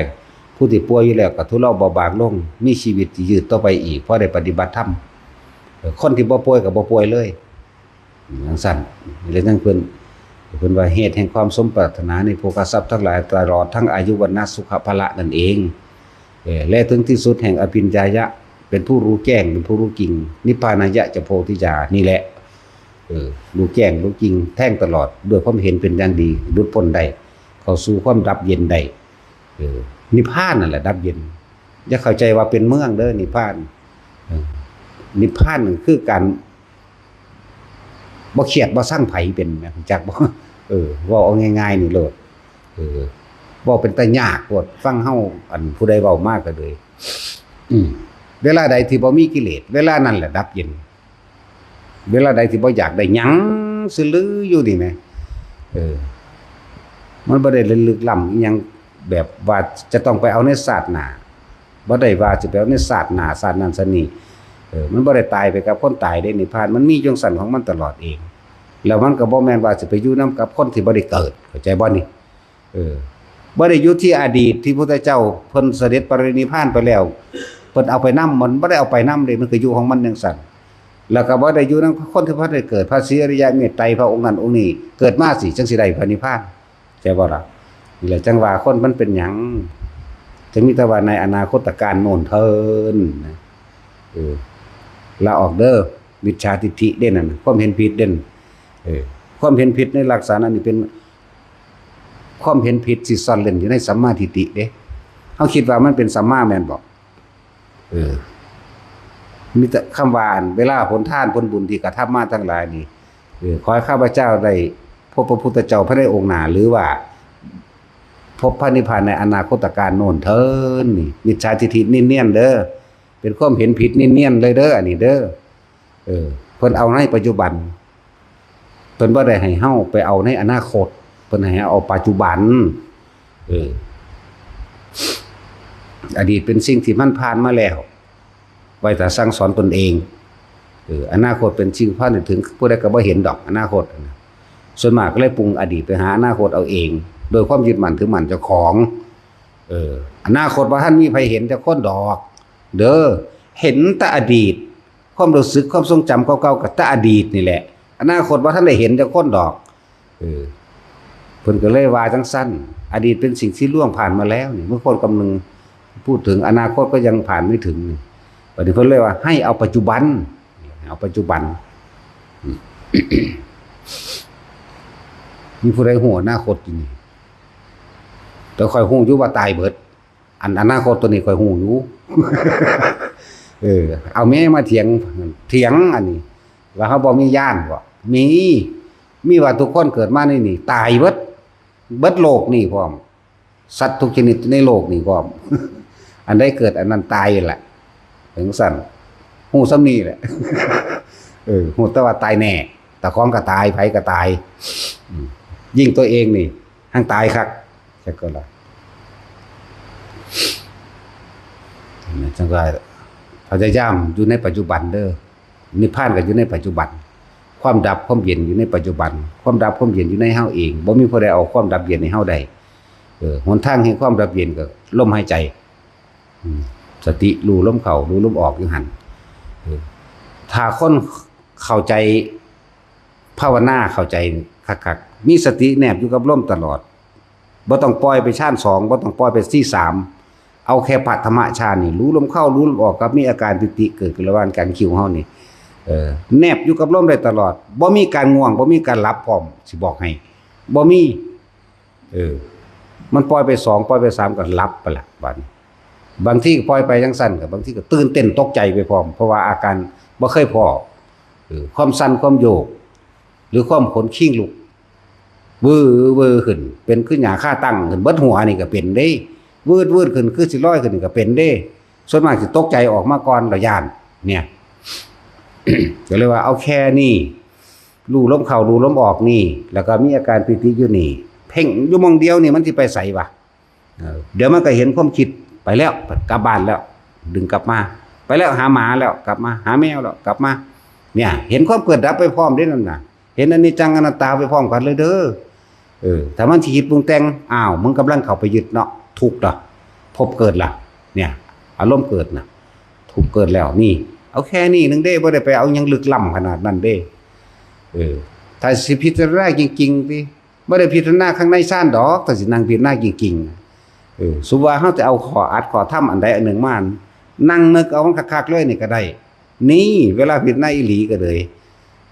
ผู้ที่ป่วยอยู่แล้วก็ทุเลาเบาบางลง มีชีวิตที่ยืดต่อไปอีก เพราะได้ปฏิบัติธรรม เออ คนที่บ่ป่วยก็บ่ป่วยเลย จั่งซั้น และจั่งเพิ่น เพิ่นว่าเหตุแห่งความสมปรารถนาในโภคทรัพย์ทั้งหลาย ตลอดทั้งอายุวรรณะสุขะพละนั่นเอง เออ และถึงที่สุดแห่งอภิญญายะ เป็นผู้รู้แจ้ง เป็นผู้รู้จริง นิพพานายะจะโพธิญาณ นี่แหละ เออ รู้แจ้ง รู้จริง แทงตลอด ด้วยความเห็นเป็นอย่างดี หลุดพ้นได้ เข้าสู่ความดับเย็นได้ เออ นิพพานนั่นแหละดับเย็น อย่าเข้าใจว่าเป็นเมืองเด้อ นิพพาน เออ นิพพานนั่นคือการ บ่เครียดบ่ซังไผเป็นแหม รู้จักบ่ เออ เว้าเอาง่ายๆ นี่โลด เออ เว้าเป็นตาย้านโพด ฟังเฮา อันผู้ใดเว้ามาก็เลย อืม เวลาใดที่บ่มีกิเลส เวลานั้นแหละดับเย็น เวลาใดที่บ่อยากได้หยังซื่อลืออยู่นี่แหม เออ มันบ่ได้ลึกล้ำอิหยังแบบว่าจะต้องไปเอาในชาติหน้า บ่ได้ว่าสิไปเอาในชาติหน้าชาตินั้นชาตินี้ เออ มันบ่ได้ตายไปกับคนตายเด้ นิพพาน มันมีจั่งซั้นของมันตลอดเอง แล้วมันก็บ่แม่นว่าสิไปอยู่นำกับคนที่บ่ได้เกิด เข้าใจบ่นี่ เออ บ่ได้อยู่ที่อดีตที่พุทธเจ้าเพิ่นเสด็จปรินิพพานไปแล้ว เพิ่นเอาไปนำ มันบ่ได้เอาไปนำเด้ มันก็อยู่ของมันจั่งซั้น แล้วก็บ่ได้อยู่นำคนที่บ่ได้เกิด พระศรีอริยะเมตไตร พระองค์นั้นองค์นี้ เกิดมาสิจั่งสิได้พระนิพพาน ใช่บ่ล่ะ นี่แหละจั่งว่าคนมันเป็นหยัง จะมีแต่ว่าในอนาคตการโน่นเทินนะ เออ ละออกเด้อ มิจฉาทิฏฐิเด้นั่น ความเห็นผิดเด้น เออ ความเห็นผิดในลักษณะนี้เป็น ความเห็นผิดที่ซ่อนเร้นอยู่ในสัมมาทิฏฐิเด้ เฮาคิดว่ามันเป็นสัมมาแม่นบ่ เออ มีแต่คำว่าอันเวลาผลทานผลบุญที่กระทำมาทั้งหลายนี่ เออ ขอให้ข้าพเจ้าได้พบพระพุทธเจ้าพระในองค์หน้า หรือว่า พบพระนิพพานในอนาคตการโน่นเทินนี่ มิจฉาทิฏฐิเนียนๆ เด้อ เป็นความเห็นผิดเนียนๆ เลยเด้อ อันนี้เด้อ เออ เพิ่นเอาในปัจจุบัน เพิ่นบ่ได้ให้เฮาไปเอาในอนาคต เพิ่นให้เอาปัจจุบัน เออ อดีตเป็นสิ่งที่มันผ่านมาแล้ว ไว้แต่สั่งสอนตนเอง เออ อนาคตเป็นสิ่งผ่านถึง ผู้ใดก็บ่เห็นดอกอนาคตนะ ส่วนมากก็เลยปรุงอดีตไปหาอนาคตเอาเอง โดยความยึดมั่นถือมั่นเจ้าของ เออ อนาคตบ่ทันมีไผเห็นจักคนดอก เด้อ เห็นแต่อดีต ความรู้สึกความทรงจำเก่าๆ ก็แต่อดีตนี่แหละ อนาคตบ่ทันได้เห็นจักคนดอก เออ เพิ่นก็เลยว่าจั่งซั้น อดีตเป็นสิ่งที่ล่วงผ่านมาแล้วนี่ เมื่อคนกำนึงพูดถึง อนาคตก็ยังผ่านไม่ถึงนี่ บัดนี้เพิ่นเลยว่าให้เอาปัจจุบัน เอาปัจจุบัน อืม มีผู้ใดฮู้อนาคตอยู่นี่ แต่ข้อยฮู้อยู่ว่าตายเบิด อันอนาคตตัวนี้ข้อยฮู้อยู่ เออ เอาแม่มาเถียง เถียงอันนี้ ว่าเฮาบ่มีญาณบ่ มี มีว่าทุกคนเกิดมาในนี่ ตายเบิด เบิดโลกนี่พร้อม สัตว์ทุกชนิดในโลกนี่พร้อม อันใดเกิดอันนั้นตายแหละ ถึงสั่น ฮู้ส่ำนี้แหละ เออ ฮู้แต่ว่าตายแน่ แต่ของก็ตาย ไผก็ตาย อืม ยิ่งตัวเองนี่ หั้งตายคัก จักก็ละ จังว่า พยายามอยู่ในปัจจุบันเด้อ นิพพานก็อยู่ในปัจจุบัน ความดับความเย็นอยู่ในปัจจุบัน ความดับความเย็นอยู่ในเฮาเอง บ่มีผู้ใดเอาความดับเย็นให้เฮาได้ เออ หนทางแห่งความดับเย็นก็ลมหายใจ อืม สติรู้ลมเข้า รู้ลมออกอยู่หั่น เออ ถ้าคนเข้าใจภาวนาเข้าใจคักๆ มีสติแนบอยู่กับลมตลอด บ่ต้องปล่อยไปฌานสอง บ่ต้องปล่อยไปที่สาม เอาแค่ปฐมฌานนี่ รู้ลมเข้า รู้ลมออก กับมีอาการปีติเกิดขึ้นระหว่างกลางคิ้วเฮานี่ เออ แนบอยู่กับลมได้ตลอด บ่มีการง่วง บ่มีการหลับพร้อม สิบอกให้ บ่มี เออ มันปล่อยไปสอง ปล่อยไปสาม ก็หลับไปละ บัดนี้ บางทีก็ปล่อยไปจังซั่น ก็บางทีก็ตื่นเต้นตกใจไปพร้อม เพราะว่าอาการบ่เคยพ้อ เออ ความสั่น ความโยก หรือความขนคิงลุก วือวือขึ้น เป็นคือหญ้าคาตั้งขึ้นเบิดหัวนี่ก็เป็นเด้ วืดวืดขึ้น คือสิลอยขึ้นนี่ก็เป็นเด้ ส่วนมากสิตกใจออกมาก่อน แล้วย้าน เนี่ย ก็เลยว่าเอาแค่นี้ รู้ลมเข้า รู้ลมออกนี่ แล้วก็มีอาการปีติอยู่นี่ เพ่งอยู่หม่องเดียวนี่ มันสิไปไสวะ เออ เดี๋ยวมันก็เห็นความคิดไปแล้ว กลับบ้านแล้ว ดึงกลับมา ไปแล้ว หาหมาแล้ว กลับมา หาแมวแล้ว กลับมา เนี่ย เห็นความเกิดดับไปพร้อมเด้นั่นน่ะ เห็นอนิจจังอนัตตาไปพร้อมกันเลยเด้อ เออ ถ้ามันสิคิดปรุงแต่ง อ้าว มึงกำลังเข้าไปยึดเนาะ ทุกข์เนาะ ภพเกิดล่ะ เนี่ย อารมณ์เกิดน่ะ ทุกข์เกิดแล้ว นี่ เอาแค่นี้หนึ่งเด้ บ่ได้ไปเอาหยังลึกล้ำขนาดนั้นเด้ เออ ถ้าสิพิจารณาจริงๆ ติ บ่ได้พิจารณาข้างในฌานดอก ถ้าสินั่งพิจารณาจริงๆ เออ สมมุติว่าเฮาจะเอาข้ออัดข้อธรรมอันใดอันหนึ่งมา นั่งนึกเอามันคักๆ เลยนี่ก็ได้ นี่ เวลาพิจารณาอีหลีก็เลย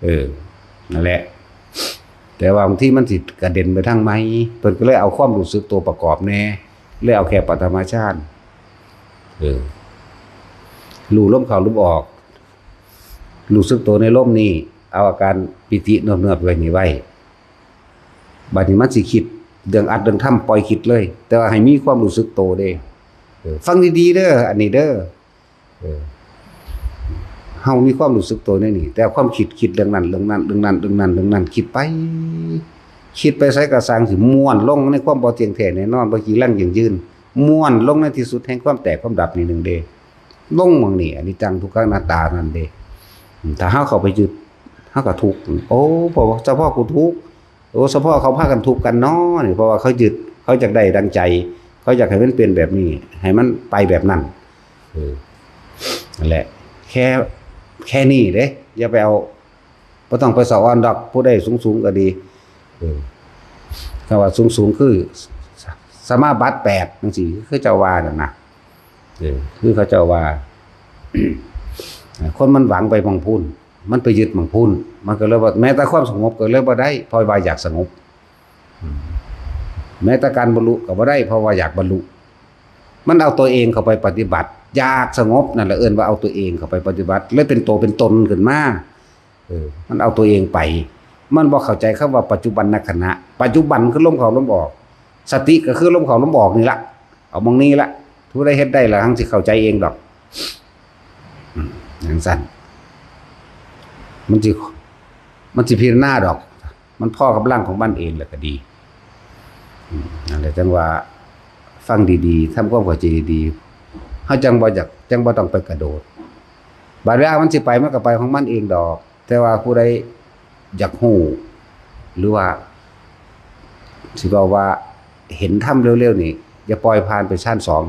เออ นั่นแหละ แต่ว่าบางทีมันสิกระเด็นไปทางใหม่ เพิ่นก็เลยเอาความรู้สึกตัวประกอบแน่ เลยเอาแค่ปฐมฌาน เออ รู้ลมเข้าลมออก รู้สึกตัวในลมนี่ เอาอาการปีติเนิบๆ ไว้นี่ไว้ บัดนี้มันสิคิด เรื่องอัดเรื่องธรรมปล่อยคิดเลย แต่ว่าให้มีความรู้สึกตัวเด้ เออ ฟังดีๆ เด้อ อันนี้เด้อ เออ เฮามีความรู้สึกตัวในนี่ แต่ความคิด คิดเรื่องนั้น เรื่องนั้น เรื่องนั้น เรื่องนั้น เรื่องนั้น คิดไป คิดไปไสก็ซ่าง สิม่วนลงในความบ่เที่ยงแท้แน่นอน บ่จีรังยั่งยืน ม่วนลงในที่สุดแห่งความแตกความดับนี่หนึ่งเด้ ลงหม่องนี่ อนิจจังทุกขังอนัตตานั่นเด้ ถ้าเฮาเข้าไปยึด เฮาก็ทุกข์ โอ้ เพราะว่าเฉพาะกูทุกข์ โอ้ เฉพาะเขาพากันทุกข์กันเนาะนี่ เพราะว่าเขายึด เขาอยากได้ดังใจ เขาอยากให้มันเป็นแบบนี้ ให้มันไปแบบนั้น เออ นั่นแหละ แค่ แค่นี้เด้ อย่าไปเอา บ่ต้องไปสะออนดอก ผู้ใดสูงๆ ก็ดี เออ คำว่าสูงๆ คือ สมาบัติแปดจังซี้ คือเจ้าว่านั่นนะ เออ คือเขาเจ้าว่า คนมันหวังไปหม่องพู้น มันไปยึดหม่องพู้น มันก็เลยว่า แม้แต่ความสงบก็เลยบ่ได้ เพราะว่าอยากสงบ อืม แม้แต่การบรรลุก็บ่ได้ เพราะว่าอยากบรรลุ มันเอาตัวเองเข้าไปปฏิบัติ อยากสงบนั่นแหละ เอิ้นว่าเอาตัวเองเข้าไปปฏิบัติ เลยเป็นตัวเป็นตนขึ้นมา เออ มันเอาตัวเองไป มันบ่เข้าใจคำว่าปัจจุบันขณะ ปัจจุบันคือลมเข้าลมออก สติก็คือลมเข้าลมออกนี่ละ เอาหม่องนี้ละ ผู้ใดเฮ็ดได้ละ หังสิเข้าใจเองดอก อืม จังซั่น มันสิ มันสิพิจารณาดอก มันพอกำลังของมันเองแล้วก็ดี อืม นั่นแหละจังว่า ฟังดีๆ ทำความเข้าใจดีๆ เฮาจังบ่อยาก จังบ่ต้องไปกระโดด บาดเวลามันสิไป มันก็ไปของมันเองดอก แต่ว่าผู้ใดอยากฮู้ หรือว่า สิเว้าว่าเห็นธรรมเร็วๆ นี่ อย่าปล่อยผ่านไปฌานสอง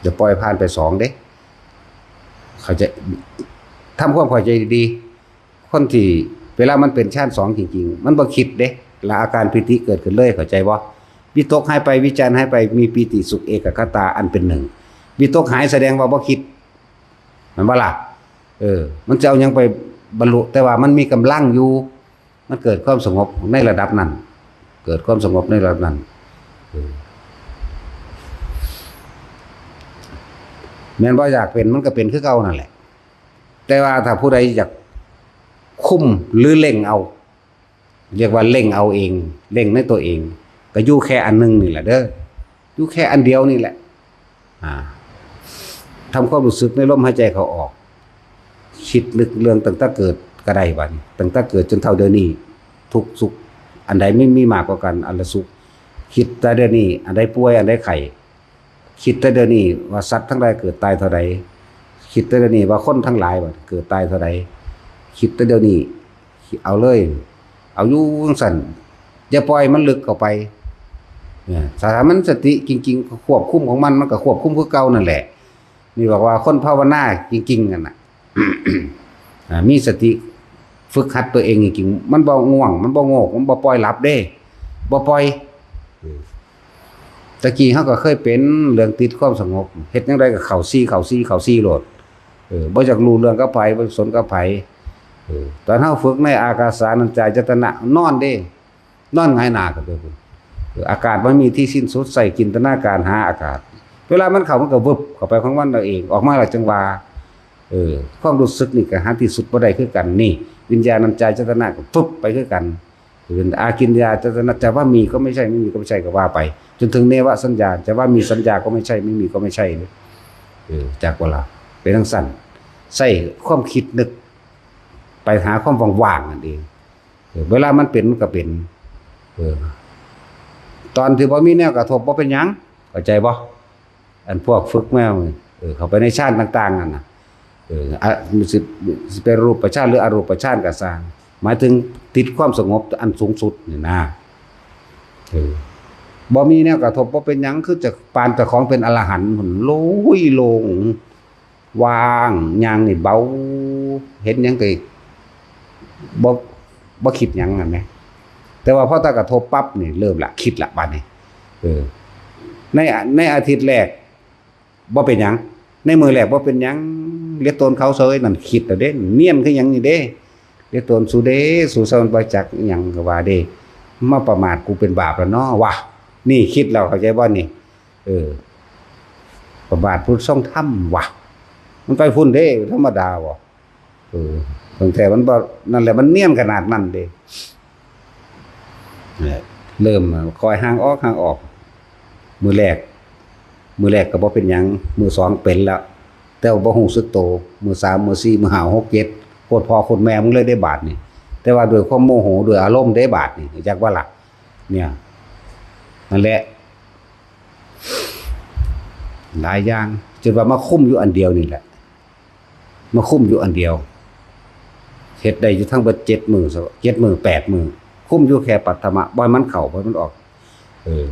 อย่าปล่อยผ่านไปสองเด้ เข้าใจ ทำความเข้าใจดีๆ คนที่เวลามันเป็นฌานสองจริงๆ มันบ่คิดเด้ ละอาการปีติเกิดขึ้นเลย เข้าใจบ่ วิตกหายไป วิจารหายไป มีปีติสุขเอกัคคตาอันเป็นหนึ่ง วิตกหายแสดงว่าบ่คิด แม่นบ่ล่ะ เออ มันจะเอาหยังไปบรรลุ แต่ว่ามันมีกำลังอยู่ มันเกิดความสงบในระดับนั้น เกิดความสงบในระดับนั้น เออ แม่นบ่ อยากเป็นมันก็เป็นคือเก่านั่นแหละ แต่ว่าถ้าผู้ใดอยากคุมหรือเร่งเอา เรียกว่าเร่งเอาเอง เร่งในตัวเอง ก็อยู่แค่อันหนึ่งนี่แหละเด้อ อยู่แค่อันเดียวนี่แหละ อ่า ทำความรู้สึกในลมหายใจเข้าออก คิดนึกเรื่องตั้งแต่เกิดก็ได้บัดนี้ ตั้งแต่เกิดจนเท่าเดี๋ยวนี้ ทุกข์สุข อันใดไม่มีมากกว่ากัน อันละสุข คิดแต่เดี๋ยวนี้ อันใดป่วย อันใดไข้ คิดแต่เดี๋ยวนี้ว่าสัตว์ทั้งหลายเกิดตายเท่าใด คิดแต่เดี๋ยวนี้ว่าคนทั้งหลายบัดเกิดตายเท่าใด คิดแต่เดี๋ยวนี้ เอาเลย เอาอยู่จั่งซั่น อย่าปล่อยมันลึกเข้าไป เนี่ย ถ้ามันสติจริงๆ ควบคุมของมัน มันก็ควบคุมคือเก่านั่นแหละ นี่บอกว่าคนภาวนาจริงๆ นั่นน่ะ อ่า มีสติฝึกหัดตัวเองจริงๆ มันบ่ง่วง มันบ่โงก มันบ่ปล่อยหลับเด้ บ่ปล่อย อืม ตะกี้เฮาก็เคยเป็นเรื่องติดความสงบ เฮ็ดจั่งใดก็เข้าสี่ เข้าสี่ เข้าสี่โลด เออ บ่อยากรู้เรื่องกับไผ บ่สนกับไผ เออ ตอนเฮาฝึกในอากาสานัญจายตนะ นอนเด้ นอนหงายหน้าขึ้นไปพุ้น เออ อากาศมันมีที่สิ้นสุด ใส่จินตนาการหาอากาศ เวลามันเข้ามันก็วึบเข้าไปของมันเอาเอง ออกมาแล้วจั่งว่า เออ ความรู้สึกนี่ก็หาที่สุดบ่ได้คือกัน นี่ วิญญาณัญจายตนะก็ฟึบไปคือกัน เป็นอากินญาจตนะ จะว่ามีก็ไม่ใช่ ไม่มีก็ไม่ใช่ ก็ว่าไป จนถึงเนวสัญญา จะว่ามีสัญญาก็ไม่ใช่ ไม่มีก็ไม่ใช่ เออ จักว่าล่ะ เป็นจั่งซั่น ใส่ความคิดนึก ไปหาความว่างๆ นั่นเอง เออ เวลามันเป็นมันก็เป็น เออ ตอนที่บ่มีแนวกระทบบ่เป็นหยัง เข้าใจบ่ อันพวกฝึกมา เออ เข้าไปในฌานต่างๆ นั่นน่ะ เออ อะ มันสิ สิเป็นรูปฌานหรืออรูปฌานก็ซ่าง หมายถึงติดความสงบอันสูงสุดนี่นะ เออ บ่มีแนวกระทบ บ่เป็นหยัง คือจะปานเจ้าของเป็นอรหันต์พุ้น โล่ง โล่ง ว่าง ย่างนี่เบา เห็นหยังก็บ่ บ่คิดหยังนั่นแหม แต่ว่าพอตากระทบปั๊บนี่เริ่มละ คิดละบัดนี้ เออ ใน ในอาทิตย์แรก บ่เป็นหยัง ในมื้อแรกบ่เป็นหยัง เหลียวโตนเขาเซยนั่น คิดแล้วเด้ เนียนคือหยังนี่เด้ เหลียวโตนสูเด้ สูสะมันบ่จักอิหยังก็ว่าเด้ มาประมาทกูเป็นบาปแล้วเนาะวะ นี่คิดแล้ว เข้าใจบ่นี่ เออ ประมาทผู้ทรงธรรมวะ มันไปพุ้นเด้ ธรรมดาบ่ เออ ตั้งแต่มันบ่ นั่นแหละ มันเนียนขนาดนั้นเด้ เนี่ย เริ่มค่อยห่างออก ห่างออก มื้อแรก มื้อแรกก็บ่เป็นหยัง มื้อสองเป็นแล้ว แต่ว่าบ่รู้สึกโต มื้อสาม มื้อสี่ มื้อห้า หก เจ็ด โคตรพ่อโคตรแม่มึงเลยเด้บาดนี่ แต่ว่าด้วยความโมโห ด้วยอารมณ์เด้บาดนี่ จักว่าล่ะ เนี่ย นั่นแหละ หลายอย่าง จนว่ามาคุมอยู่อันเดียวนี่แหละ มาคุมอยู่อันเดียว เฮ็ดได้อยู่ทั้งเบิดเจ็ดมื้อ เจ็ดมื้อ แปดมื้อ คุมอยู่แค่ปัทมะ บ่ให้มันเข้า บ่ให้มันออก เออ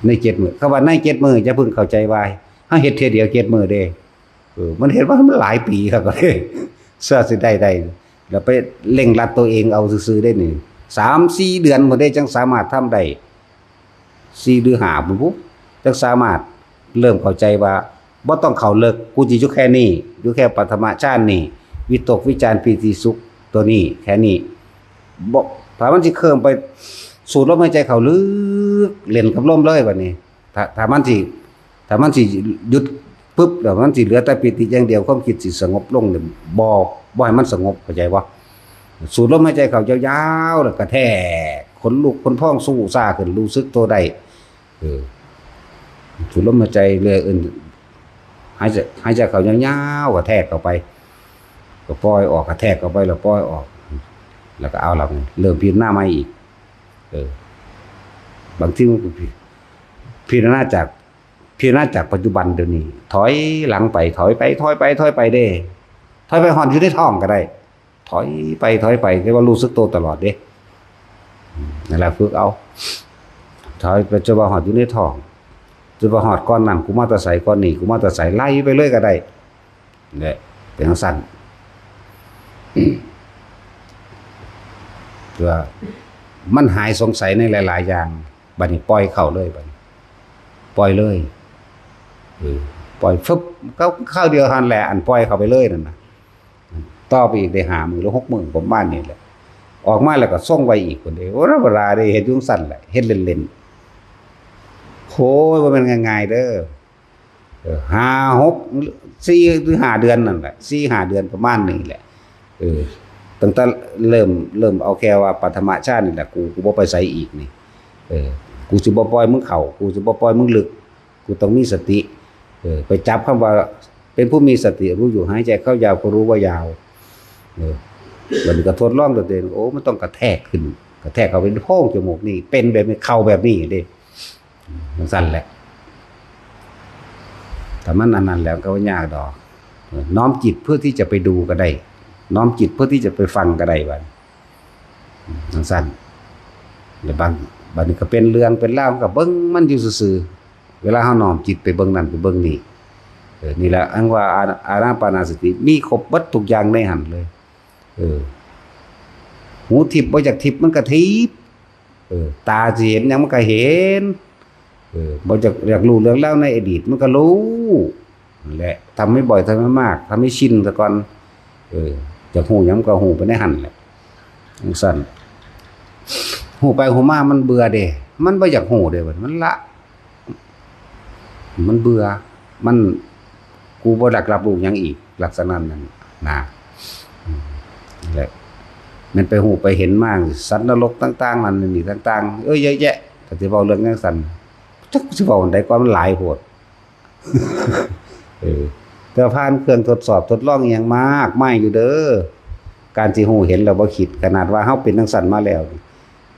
ในเจ็ดมื้อ คำว่าในเจ็ดมื้อ อย่าเพิ่งเข้าใจว่า เฮาเฮ็ดเทื่อเดียวเจ็ดมื้อเด้ เออ มันเฮ็ดมามันหลายปีครับ เพื่อสิได้ได้ แล้วไปเร่งรัดตัวเองเอาซื่อๆ ได้นี่ สามสี่เดือนพุ้นเด้ จั่งสามารถทำได้ สี่หรือห้าพุ้นพุ้น จั่งสามารถเริ่มเข้าใจว่า บ่ต้องเข้าเลิก กูสิอยู่แค่นี้ อยู่แค่ปัทมะฌานนี่ วิตกวิจารปีติสุขตัวนี้ แค่นี้ บ่ ถ้ามันสิเคิ่มไป สูดลมหายใจเข้าลึก เล่นกับลมเลยบัดนี้ ถ้า ถ้ามันสิ ถ้ามันสิหยุดปึ๊บ แล้วมันสิเหลือแต่ปีติอย่างเดียว ความคิดสิสงบลงเนี่ย บ่ บ่ให้มันสงบ เข้าใจบ่ สูดลมหายใจเข้ายาวๆ แล้วกระแทก ขนลุกขนพองสู้ซ่าขึ้น รู้สึกตัวได้ เออ สูดลมหายใจเรื่อย เอิ้น หายใจ หายใจเข้ายาวๆ กระแทกเข้าไป ก็ปล่อยออก กระแทกเข้าไป แล้วปล่อยออก แล้วก็เอาละ เริ่มพิจารณาใหม่อีก เออ บางทีมันก็พิ พิจารณาจาก พิจารณาจากปัจจุบันเดี๋ยวนี้ ถอยหลังไป ถอยไป ถอยไป ถอยไปเด้ ถอยไปฮอดอยู่ในท้องก็ได้ ถอยไป ถอยไป แต่ว่ารู้สึกตัวตลอดเด้ อืม นั่นแหละ ฝึกเอา ถอยไปจนว่าฮอดอยู่ในท้อง จนว่าฮอดก้อนนั่น กูมาแต่ไส ก้อนนี้ กูมาแต่ไส ไล่ไปเลยก็ได้ เนี่ย เป็นจั่งซั่น เพื่อมันหายสงสัยในหลายๆ อย่าง บัดนี้ปล่อยเข้าเลย บัดนี้ปล่อยเลย เออ ปล่อยฟึบ ก็คราวเดียวหั้นแหละ อันปล่อยเข้าไปเลยนั่นน่ะ ต่อไปอีกได้ห้ามื้อหรือหกมื้อประมาณนี้แหละ ออกมาแล้วก็ส่งไว้อีกพุ้นเด้ โอ้ ธรรมดาเด้ เฮ็ดอยู่จั่งซั่นแหละ เฮ็ดเล่นๆ โอ้ย บ่แม่นง่ายๆ เด้อ เออ ห้า หก สี่ หรือ ห้า เดือนนั่นแหละ สี่ ห้า เดือนประมาณนี้แหละ เออ ตั้งแต่เริ่ม เริ่มเอาแค่ว่าปัทมะฌานนี่แหละ กู กูบ่ไปไสอีกนี่ เออ กูสิบ่ปล่อยมึงเข้า กูสิบ่ปล่อยมึงลึก กูต้องมีสติ เออ ไปจับคำว่า เป็นผู้มีสติรู้อยู่ หายใจเข้ายาวก็รู้ว่ายาว เออ บัดนี้ก็ทดลองตัวเอง โอ้ มันต้องกระแทกขึ้น กระแทกเข้าไปในโพรงจมูกนี่ เป็นแบบนี้ เข้าแบบนี้เด้ จั่งซั้นแหละ ถ้ามันอันนั้นแล้วก็บ่ยากดอก เออ น้อมจิตเพื่อที่จะไปดูก็ได้ น้อมจิตเพื่อที่จะไปฟังก็ได้บัด จั่งซั้น แล้วบาง บัดนี้ก็เป็นเรื่องเป็นราว ก็เบิ่งมันอยู่ซื่อๆ เวลาเฮาน้อมจิตไปเบิ่งนั่นไปเบิ่งนี่ เออ นี่แหละ อันว่าอา- อานาปานสติ มีครบเบิดทุกอย่างในหั่นเลย เออ หูทิพย์ บ่อยากทิพย์มันก็ทิพย์ เออ ตาสิเห็นหยังมันก็เห็น เออ บ่อยาก- อยากรู้เรื่องราวในอดีตมันก็รู้ นั่นแหละ ทำให้บ่อย ทำให้มาก ทำให้ชินซะก่อน เออ อยากฮู้หยังก็ฮู้ไปในหั่นแหละ จั่งซั้น ฮู้ไปฮู้มามันเบื่อเด้ มันบ่อยากฮู้เด้ บัดมันละ มันเบื่อ มัน กูบ่อยากรับรู้หยังอีก ลักษณะนั้นนะ อืม นั่นแหละ มันไปฮู้ไปเห็นมา สัตว์นรกต่างๆ นั่นนี่ต่างๆ เอ้ย เยอะแยะ ถ้าสิเว้าเรื่องจั่งซั้น จักสิเว้าอันใดก่อน มันหลายโพด เออ แต่ผ่านเครื่องทดสอบทดลองอิหยังมากมายอยู่เด้อ การสิฮู้เห็นแล้วบ่คิด ขนาดว่าเฮาเป็นจั่งซั้นมาแล้วนี่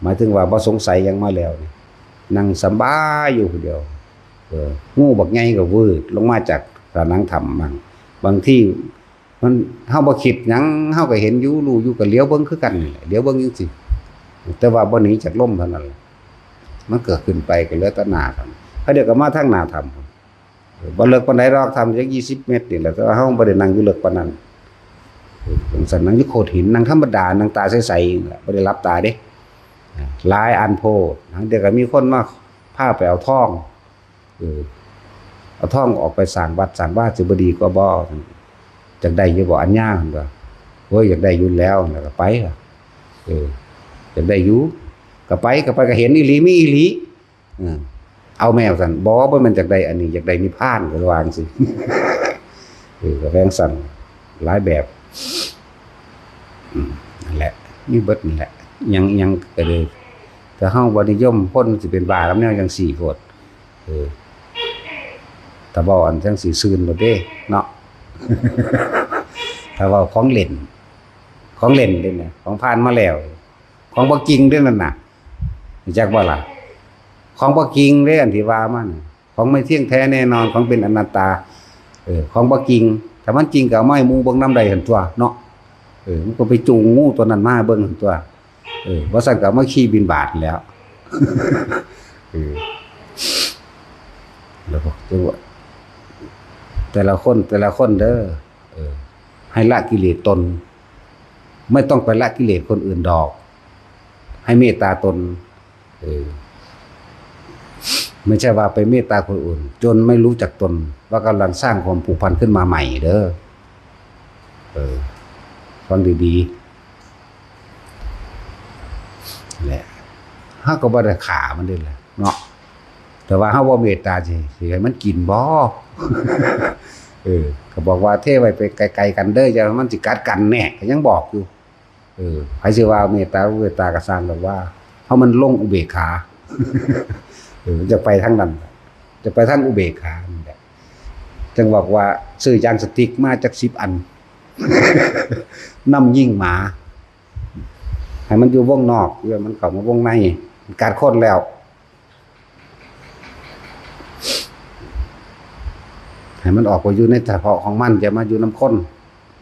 หมายถึงว่าบ่สงสัยหยังมาแล้วนี่ นั่งสำบายอยู่ผู้เดียว เออ งูบักใหญ่ก็วืดลงมาจากผนังถ้ำมั่ง บางทีมัน เฮาบ่คิดหยัง เฮาก็เห็นอยู่ รู้อยู่ ก็เหลียวเบิ่งคือกันนี่แหละ เหลียวเบิ่งจั่งซี้ แต่ว่าบ่หนีจากลมเท่านั้นแหละ มันก็ขึ้นไปก็เหลือแต่หน้าถ้ำ เขาเดี๋ยวก็มาทางหน้าถ้ำ บ่เลิกปานใดดอก ถ้ำจักยี่สิบเมตรนี่แหละ แต่ว่าเฮาบ่ได้นั่งอยู่เลิกปานนั้น เออ จั่งซั้น นั่งอยู่โขดหิน นั่งธรรมดา นั่งตาใสๆ นี่แหละ บ่ได้หลับตาเด้ หลายอันโพด หางเดียวก็มีคนมาพาไปเอาทอง เออ เอาทองออกไปสร้างวัดสร้างวาสิบ่ดีกว่าบ่ จักได้อยู่บ่อัญญา เพิ่นว่า โอ้ย อยากได้อยู่แล้ว แล้วก็ไปล่ะ เออ อยากได้อยู่ ก็ไป ก็ไป ก็เห็นอีหลี มีอีหลี เออ เอาแม่ว่าซั่น บ่ บ่แม่นอยากได้อันนี้ อยากได้นิพพาน ก็ว่าจั่งซี้ เออ ก็แปลงซั่น หลายแบบ อืม นั่นแหละ มีเบิดนั่นแหละ ยัง ยังก็เลย แต่เฮาบ่นิยม คนสิเป็นบ้ากับแนวจั่งซี้โพด เออ ถ้าเว้าอันจั่งซี้ซื่นโพดเด้ เนาะ ถ้าเว้าของเล่น ของเล่นเด้นะ ของผ่านมาแล้ว ของบ่จริงเด้นั่นน่ะ รู้จักบ่ล่ะ ของบ่จริงเด้ อันที่ว่ามาน่ะ ของไม่เที่ยงแท้แน่นอน ของเป็นอนัตตา เออ ของบ่จริง ถ้ามันจริงก็เอามาให้หมู่เบิ่งนำได้หั่นตั่วเนาะ เออ มันก็ไปจูงงูตัวนั้นมาให้เบิ่งหั่นตั่ว เออ บ่ซั้นก็เอามาขี่บิณฑบาตแหล้ว เออ แล้วบอกจั่งว่า แต่ละคน แต่ละคนเด้อ เออ ให้ละกิเลสตน ไม่ต้องไปละกิเลสคนอื่นดอก ให้เมตตาตน เออ ไม่ใช่ว่าไปเมตตาคนอื่น จนไม่รู้จักตน ว่ากำลังสร้างความผูกพันขึ้นมาใหม่เด้อ เออ ฟังดีๆ แหละ เฮาก็บ่ได้ฆ่ามันเด้ล่ะเนาะ แต่ว่าเฮาบ่เมตตาสิ สิให้มันกินบ่ เออ ก็บอกว่าเทไว้ไปไกลๆ กันเด้อ อย่าให้มันสิกัดกันแน่ ก็ยังบอกอยู่ เออ ไผสิว่าเมตตาบ่เมตตาก็ซ่างดอกว่า เฮามันลงอุเบกขา เออ จะไปทางนั้น จะไปทางอุเบกขานั่นแหละ จั่งบอกว่าซื้อยางสติ๊กมาจักสิบอัน นำยิงหมา ให้มันอยู่วงนอก อย่ามันเข้ามาวงใน มันกัดคนแล้ว ให้มันออกไปอยู่ในเฉพาะของมัน อย่ามาอยู่นำคน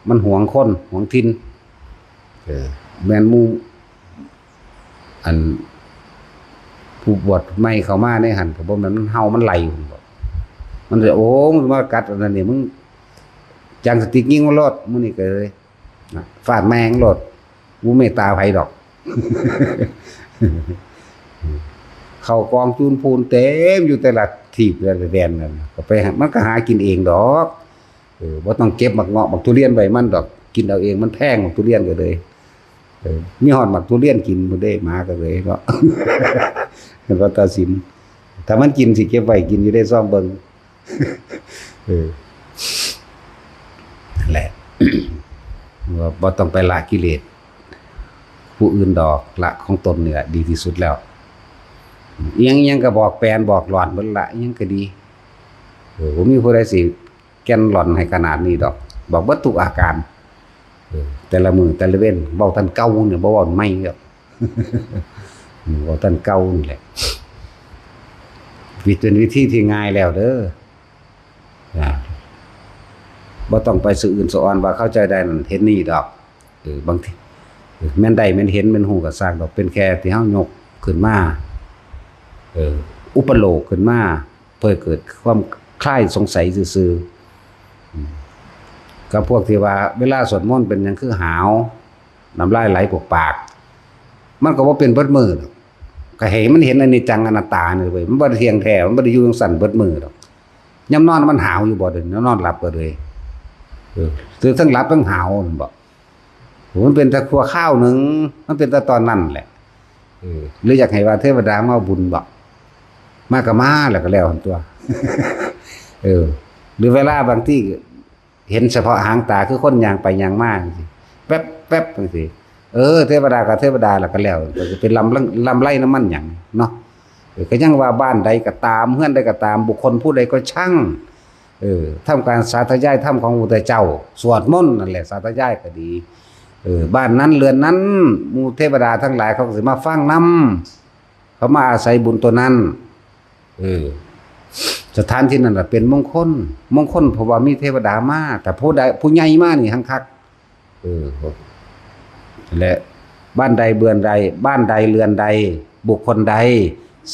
มันหวงคน หวงถิ่น เออ แม่นหมู่ อัน ผู้บวชใหม่เข้ามาในหั่น ก็บ่แม่นมันเห่ามันไล่พุ่นบ่ มันสิ โอ้ มึงมากัดอันนั้นนี่ มึงยางสติ๊กยิงมันโลด มื้อนี้ก็เลย นะ ฟาดแม่งโลด บ่เมตตาไผดอก เข้ากองจูนพูนเต็มอยู่แต่ละทีบแต่ละแดนนั่นน่ะ ก็ไปหา มันก็หากินเองดอก เออ บ่ต้องเก็บหมากเงาะหมากทุเรียนไว้มันดอก กินเอาเอง มันแพงหมากทุเรียนก็เลย เออ มีฮอดหมากทุเรียนกินบ่ได้ หมาก็เลยเนาะ เห็นว่าตาสิน ถ้ามันกินสิเก็บไว้กินอยู่ได้ ซ่อมเบิ่ง เออ นั่นแหละ ว่าบ่ต้องไปละกิเลสผู้อื่นดอก ละของตนนี่แหละดีที่สุดแล้ว อิหยังอิหยังก็บอกแปลนบอกหลอนเบิดละ อิหยังก็ดี เออ บ่มีผู้ใดสิ แก่นหล่อนให้ขนาดนี้ดอก บอกเบิดทุกอาการ เออ แต่ละมื้อแต่ละเว็น เว้าทันเก่าเนี่ย บ่เว้าใหม่ดอก อืม เว้าทันเก่านี่แหละ วิธี เป็นวิธีที่ง่ายแล้วเด้อ อ่า บ่ต้องไปสะอื้นสะออนว่าเข้าใจได้นั่นเฮ็ดนี่ดอก เออ บางที เออ แม่นได้แม่นเห็นแม่นฮู้ก็ซ่างดอก เป็นแค่ที่เฮายกขึ้นมา เออ อุปโลกน์ขึ้นมา เพื่อเกิดความคลายสงสัยซื่อๆ อืม กับพวกที่ว่าเวลาสวดมนต์เป็นหยังคือหาว น้ำลายไหลปากๆ มันก็บ่เป็นเบิดมื้อดอก ก็ให้มันเห็นอนิจจังอนัตตานี่เว้ย มันบ่ได้เที่ยงแท้ มันบ่ได้อยู่จั่งซั้นเบิดมื้อดอก ยามนอนมันหาวอยู่บ่ เดี๋ยวนี้นอนหลับก็เลย เออ คือทั้งหลับทั้งหาวนั่นบ่ มันเป็นแต่ชั่วคราวหนึ่ง มันเป็นแต่ตอนนั้นแหละ เออ หรืออยากให้ว่าเทวดามาเอาบุญบ่ มาก็มาแล้วก็แล้วหั่นตัว เออ หรือเวลาบางทีเห็นเฉพาะหางตา คือคนย่างไปย่างมาจั่งซี้ แป๊บๆ จั่งซี้ เออ เทวดาก็เทวดาแล้วก็แล้ว ก็สิไปลำ ลำไรนำมันหยังเนาะ เออ ก็ยังว่าบ้านใดก็ตาม เฮือนใดก็ตาม บุคคลผู้ใดก็ช่าง เออ ทำการสาธยายธรรมของพระพุทธเจ้า สวดมนต์นั่นแหละ สาธยายก็ดี เออ บ้านนั้นเรือนนั้น หมู่เทวดาทั้งหลายเขาก็สิมาฟังนำ เขามาอาศัยบุญตัวนั้น เออ สถานที่นั่นน่ะเป็นมงคล มงคลเพราะว่ามีเทวดามา แต่ผู้ใด ผู้ใหญ่มานี่หังคัก เออ และบ้านใดเรือนใด บ้านใดเรือนใด บุคคลใด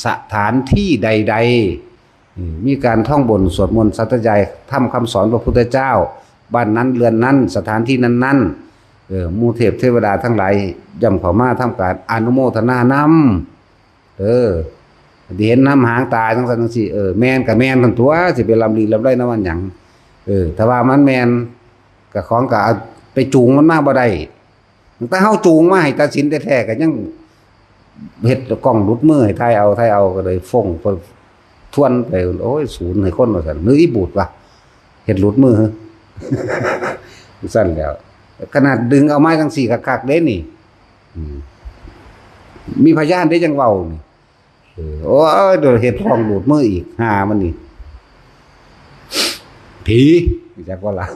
สถานที่ใดๆ อืม มีการท่องบนต์สวดมนต์สาธยายธรรมคำสอนพระพุทธเจ้า บ้านนั้นเรือนนั้น สถานที่นั้นๆ เออ หมู่เทพเทวดาทั้งหลายย่อมเข้ามาทำการอนุโมทนานำ เออ ที่เห็นนำหางตาจั่งซั้นจั่งซี้ เออ แม่นก็แม่นหั่นตัว สิไปลำลีลำไรนำมันหยัง เออ ถ้าว่ามันแม่น ก็ของก็เอาไปจูงมันมาบ่ได้ ตั้งแต่เฮาจูงมาให้ตัดสินแท้ๆ ก็ยังเฮ็ดกล้องหลุดมือให้ถ่ายเอา ถ่ายเอา ก็เลยฟ้อง ทวนไป โอ้ย ศูนย์ให้คนว่าซั่น หรืออีบูดวะ เฮ็ดหลุดมือ ซั่นแล้ว ขนาดดึงเอาไม้จั่งซี้คักๆ เด้นี่ อืม มีพยานเด้จั่งเว้านี่ เออ โอ้ย เดี๋ยวเฮ็ดกล้องหลุดมืออีก ห่ามันนี่ ผี จักว่าล่ะ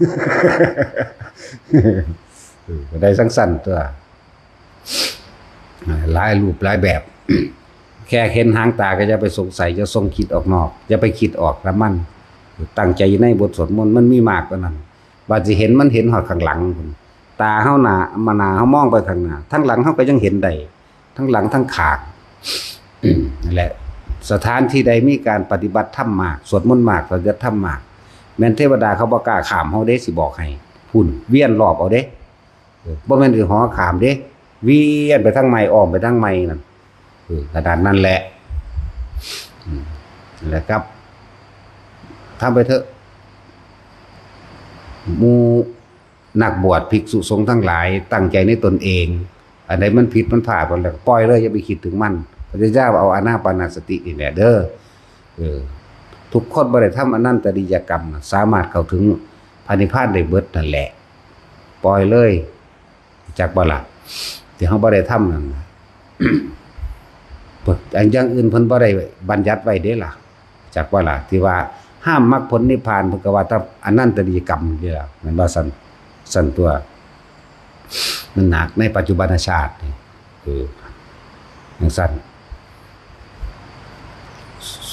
เออ ก็ได้จั่งซั้นตัว หลายรูปหลายแบบ แค่เห็นหางตาก็อย่าไปสงสัย อย่าส่งคิดออกนอก อย่าไปคิดออกนำมัน ตั้งใจอยู่ในบทสวดมนต์ มันมีมากกว่านั้น บาดสิเห็นมันเห็นฮอดข้างหลังพุ้น ตาเฮาหน้า มาหน้าเฮามองไปข้างหน้า ทั้งหลังเฮาก็ยังเห็นได้ ทั้งหลังทั้งข้าง นั่นแหละ สถานที่ใดมีการปฏิบัติธรรมมาก สวดมนต์มาก ปฏิบัติธรรมมาก แม่นเทวดาเขาบ่กล้าข้ามเฮาเด้ สิบอกให้ พุ้น เวียนรอบเอาเด้ เออ บ่แม่นสิหอข้ามเด้ เวียนไปทางใหม่ อ้อมไปทางใหม่นั่น เออ ขนาดนั้นแหละ อืม นั่นแหละครับ ทำไปเถอะ หมู่นักบวชภิกษุสงฆ์ทั้งหลาย ตั้งใจในตนเอง อันใดมันผิดมันพลาดไปแล้ว ปล่อยเลย อย่าไปคิดถึงมัน พระเจ้าเอาอานาปานสตินี่แหละเด้อ เออ ทุกคนบ่ได้ทำอนันตริยกรรม สามารถเข้าถึงพระนิพพานได้เบิดนั่นแหละ ปล่อยเลย จักบ่ล่ะ ที่เฮาบ่ได้ทำนั่นน่ะ อันอย่างอื่นเพิ่นบ่ได้บัญญัติไว้เด้ล่ะ จักบ่ล่ะ ที่ว่าห้ามมรรคผลนิพพาน เพิ่นก็ว่าแต่อนันตริยกรรมนี่ล่ะ แม่นบ่ซั่น ซั่นตัว มันหนักในปัจจุบันชาตินี่ เออ จั่งซั่น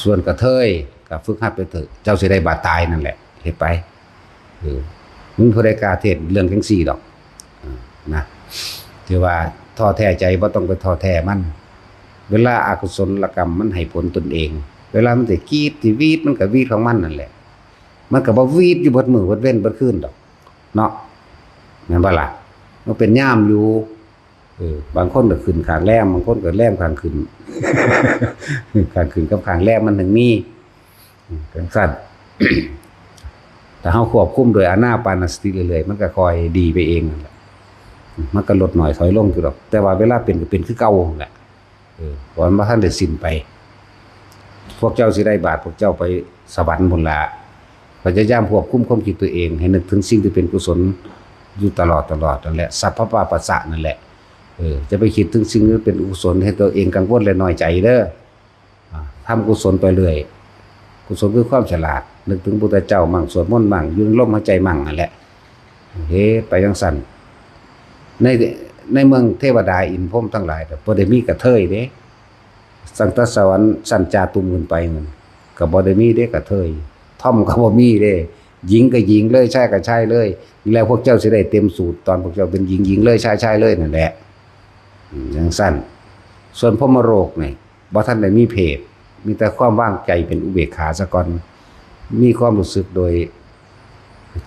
ส่วนกระเทยก็ฝึกหัดไปเถอะ เจ้าสิได้บาดตายนั่นแหละ เฮ็ดไป เออ มันผู้ใดกล้าเทศน์เรื่องจั่งซี้ดอก เออ นะ ถือว่าท้อแท้ใจ บ่ต้องไปท้อแท้มัน เวลาอกุศลกรรมมันให้ผลตนเอง เวลามันสิกรีดสิวีด มันก็วีดของมันนั่นแหละ มันก็บ่วีดอยู่เบิดมื้อเบิดเว็นเบิดคืนดอก เนาะ แม่นบ่ล่ะ มันเป็นยามอยู่ เออ บางคนก็ขึ้นข้างแรม บางคนก็แรมข้างขึ้น ข้างขึ้นกับข้างแรมมันถึงมี อืม จั่งซั่น ถ้าเฮาควบคุมโดยอานาปานสติเรื่อยๆ มันก็ค่อยดีไปเองนั่นแหละ มันก็ลดน้อยถอยลงอยู่ดอก แต่ว่าเวลาเป็นก็เป็นคือเก่านั่นแหละ เออ เพราะมันบ่ทันได้สิ้นไป พวกเจ้าสิได้บาด พวกเจ้าไปสวรรค์พุ้นละ พยายามควบคุมความคิดตัวเอง ให้นึกถึงสิ่งที่เป็นกุศลอยู่ตลอดๆ นั่นแหละ สัพพะปาปัสสะนั่นแหละ เออ จะไปคิดถึงสิ่งที่เป็นอกุศล ให้ตัวเองกังวลและน้อยใจเด้อ อ่า ทำกุศลไปเรื่อย กุศลคือความฉลาด นึกถึงพุทธเจ้ามั่ง สวดมนต์มั่ง อยู่ในลมหายใจมั่งนั่นแหละ เฮ็ดไปจั่งซั้น ใน ในเมืองเทวดาอินทร์พรหมทั้งหลายน่ะ บ่ได้มีกระเทยเด้ ตั้งแต่สวรรค์ชั้นจาตุมขึ้นไปนั่น ก็บ่ได้มีเด้กระเทย ทอมก็บ่มีเด้ หญิงก็หญิงเลย ชายก็ชายเลย แล้วพวกเจ้าสิได้เต็มสูตร ตอนพวกเจ้าเป็นหญิง หญิงเลย ชายชายเลยนั่นแหละ อืม จั่งซั้น ส่วนพรหมโลกนี่ บ่ทันได้มีเพศ มีแต่ความวางใจเป็นอุเบกขาซะก่อน มีความรู้สึกโดย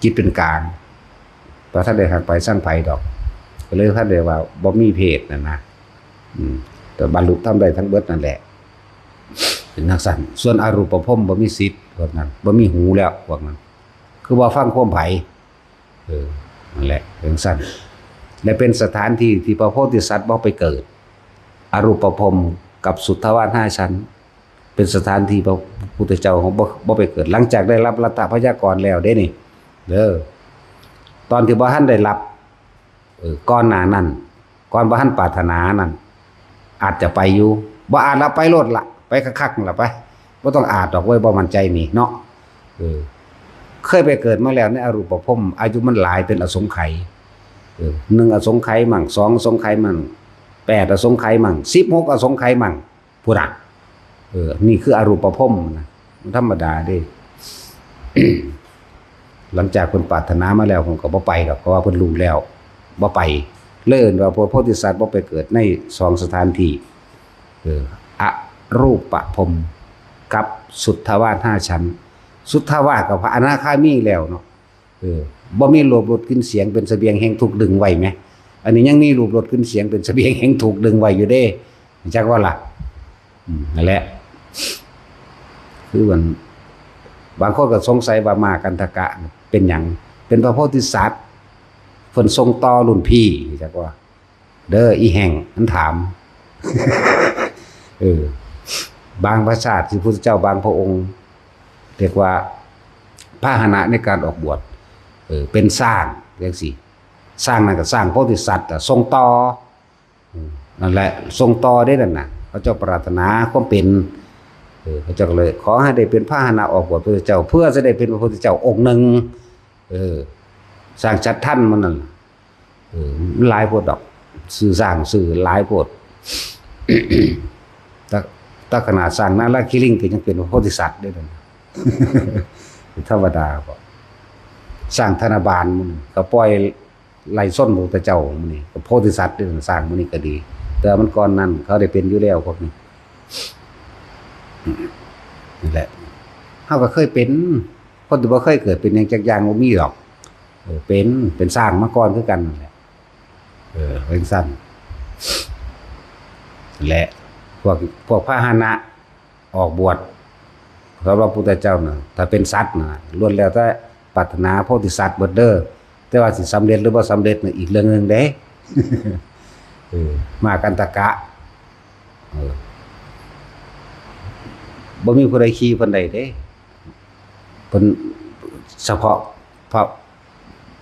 จิตเป็นกลาง บ่ทันได้ฮักไผชังไผดอก ก็เลยทันได้ว่าบ่มีเพศนั่นนะ อืม แต่บรรลุธรรมได้ทั้งเบิดนั่นแหละ เป็นจั่งซั้น ส่วนอรูปพรหมบ่มีสิทธิ์ พวกนั้น บ่มีหูแล้ว พวกนั้น คือบ่ฟังความไผ เออ นั่นแหละ เป็นจั่งซั้น และเป็นสถานที่ที่พระโพธิสัตว์บ่ไปเกิด อรูปพรหมกับสุทธาวาสห้าชั้น เป็นสถานที่พระพุทธเจ้าของบ่ บ่ไปเกิด หลังจากได้รับรัตตพยากรแล้วเด้นี่ เด้อ ตอนที่บ่ทันได้รับ เออ ก่อนหน้านั้น ก่อนบ่ทันปรารถนานั้น อาจจะไปอยู่ บ่อาจละ ไปโลดละ ไปคักๆนั่นละไป บ่ต้องอาจดอกเว้ย บ่มั่นใจนี่เนาะ เออ เคยไปเกิดมาแล้วในอรูปพรหม อายุมันหลายเป็นอสงไขย เออ หนึ่งอสงไขยมั่ง สองอสงไขยมั่ง แปดอสงไขยมั่ง สิบหกอสงไขยมั่ง พุ้นน่ะ เออ นี่คืออรูปพรหมนะ มันธรรมดาเด้ หลังจากเพิ่นปรารถนามาแล้ว เพิ่นก็บ่ไปดอก เพราะว่าเพิ่นรู้แล้ว บ่ไป เลยเอิ้นว่าพระโพธิสัตว์บ่ไปเกิดในสองสถานที่ เออ อรูปพรหมกับสุทธาวาสห้าชั้น สุทธาวาสกับพระอนาคามีแล้วเนาะ เออ บ่มีรูปรสกลิ่นเสียงเป็นเสบียงแห่งทุกข์ดึงไว้แหม อันนี้ยังมีรูปรสกลิ่นเสียงเป็นเสบียงแห่งทุกข์ดึงไว้อยู่เด้ จักว่าล่ะ อืม นั่นแหละ คือมัน บางคนก็สงสัยว่าม้ากันทกะเป็นหยัง เป็นพระโพธิสัตว์ เพิ่นส่งต่อรุ่นพี่ จักว่า เด้อ อีแห่ง มันถาม เออ บางพระชาติที่พุทธเจ้าบางพระองค์ เรียกว่าพาหนะในการออกบวช เออ เป็นช้าง จั่งซี้ ช้างนั่นก็ช้างโพธิสัตว์อะ ส่งต่อ อืม นั่นแหละ ส่งต่อเด้นั่นน่ะ เขาเจ้าปรารถนาความเป็น เออ เขาเจ้าก็เลย ขอให้ได้เป็นพาหนะออกบวชพระเจ้า เพื่อจะได้เป็นพระพุทธเจ้าองค์หนึ่ง เออ ช้างฉัตรทันมันนั่น เออ มันหลายโพดดอก ซื้อช้างซื้อหลายโพด แต่ แต่ขนาดช้างนาลาคิริงก็ยังเป็นพระโพธิสัตว์ได้เลย ธรรมดาบ่ ช้างธนบาลมันก็ปล่อยไล่ชนพระพุทธเจ้ามันนี่ ก็โพธิสัตว์ได้ช้างมันนี่ก็ดี แต่มันก่อนนั้นเขาได้เป็นอยู่แล้วพวกนี้ นั่นแหละ เขาก็เคยเป็น คนที่บ่เคยเกิดเป็นหยังจักอย่างบ่มีหรอก เออ เป็น เป็นช้างมาก่อนคือกันนั่นแหละ เออ เป็นสั้น และพวก พวกพาหนะออกบวชสำหรับพุทธเจ้าน่ะ ถ้าเป็นสัตว์น่ะ ล้วนแล้วแต่ปรารถนาโพธิสัตว์เบิดเด้อ แต่ว่าสิสำเร็จหรือบ่สำเร็จน่ะอีกเรื่องหนึ่งเด้ เออ ม้ากันทกะ เออ บ่มีผู้ใดขี่เพิ่นได้เด้ เพิ่นเฉพาะพระ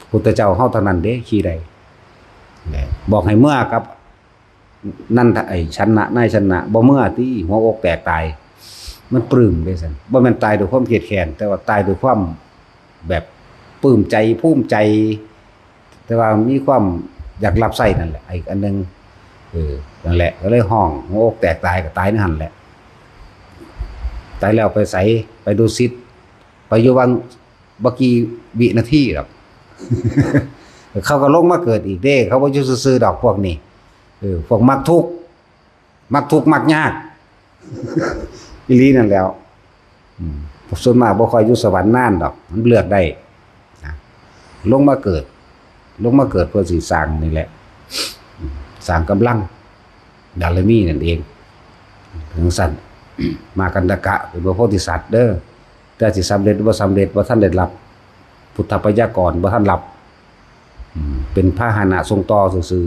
พุทธเจ้าเฮาเท่านั้นเด้ ขี่ได้ บอกให้เมือกับ นั่นไอ้ชนะ นายชนะ บ่เมือติ หัวอกแตกตาย มันปลื้มเด้ซั่น บ่แม่นตายด้วยความเครียดแค้น แต่ว่าตายด้วยความแบบปลื้มใจ ภูมิใจ แต่ว่ามีความอยากรับใช้นั่นแหละ ไอ้อันหนึ่ง เออ นั่นแหละ ก็เลยฮ้อง หัวอกแตกตาย ก็ตายในหั่นแหละ ตายแล้วไปไส ไปดุสิต ไปอยู่วังบ่กี่วินาทีดอก เขาก็ลงมาเกิดอีกเด้ เขาบ่อยู่ซื่อๆดอกพวกนี้ เออ พวกมักทุกข์ มักทุกข์มักยาก อีหลีนั่นแหล้ว อืม ส่วนมากบ่ค่อยอยู่สวรรค์นานดอก มันเลือกได้นะ ลงมาเกิด ลงมาเกิดเพื่อสิสร้างนี่แหละ อืม สร้างกำลัง บารมีนั่นเอง จั่งซั้น ม้ากันทกะเป็นพระโพธิสัตว์เด้อ แต่สิสำเร็จหรือบ่สำเร็จ บ่ทันได้รับพุทธพยากร บ่ทันรับ อืม เป็นพาหนะส่งต่อซื่อ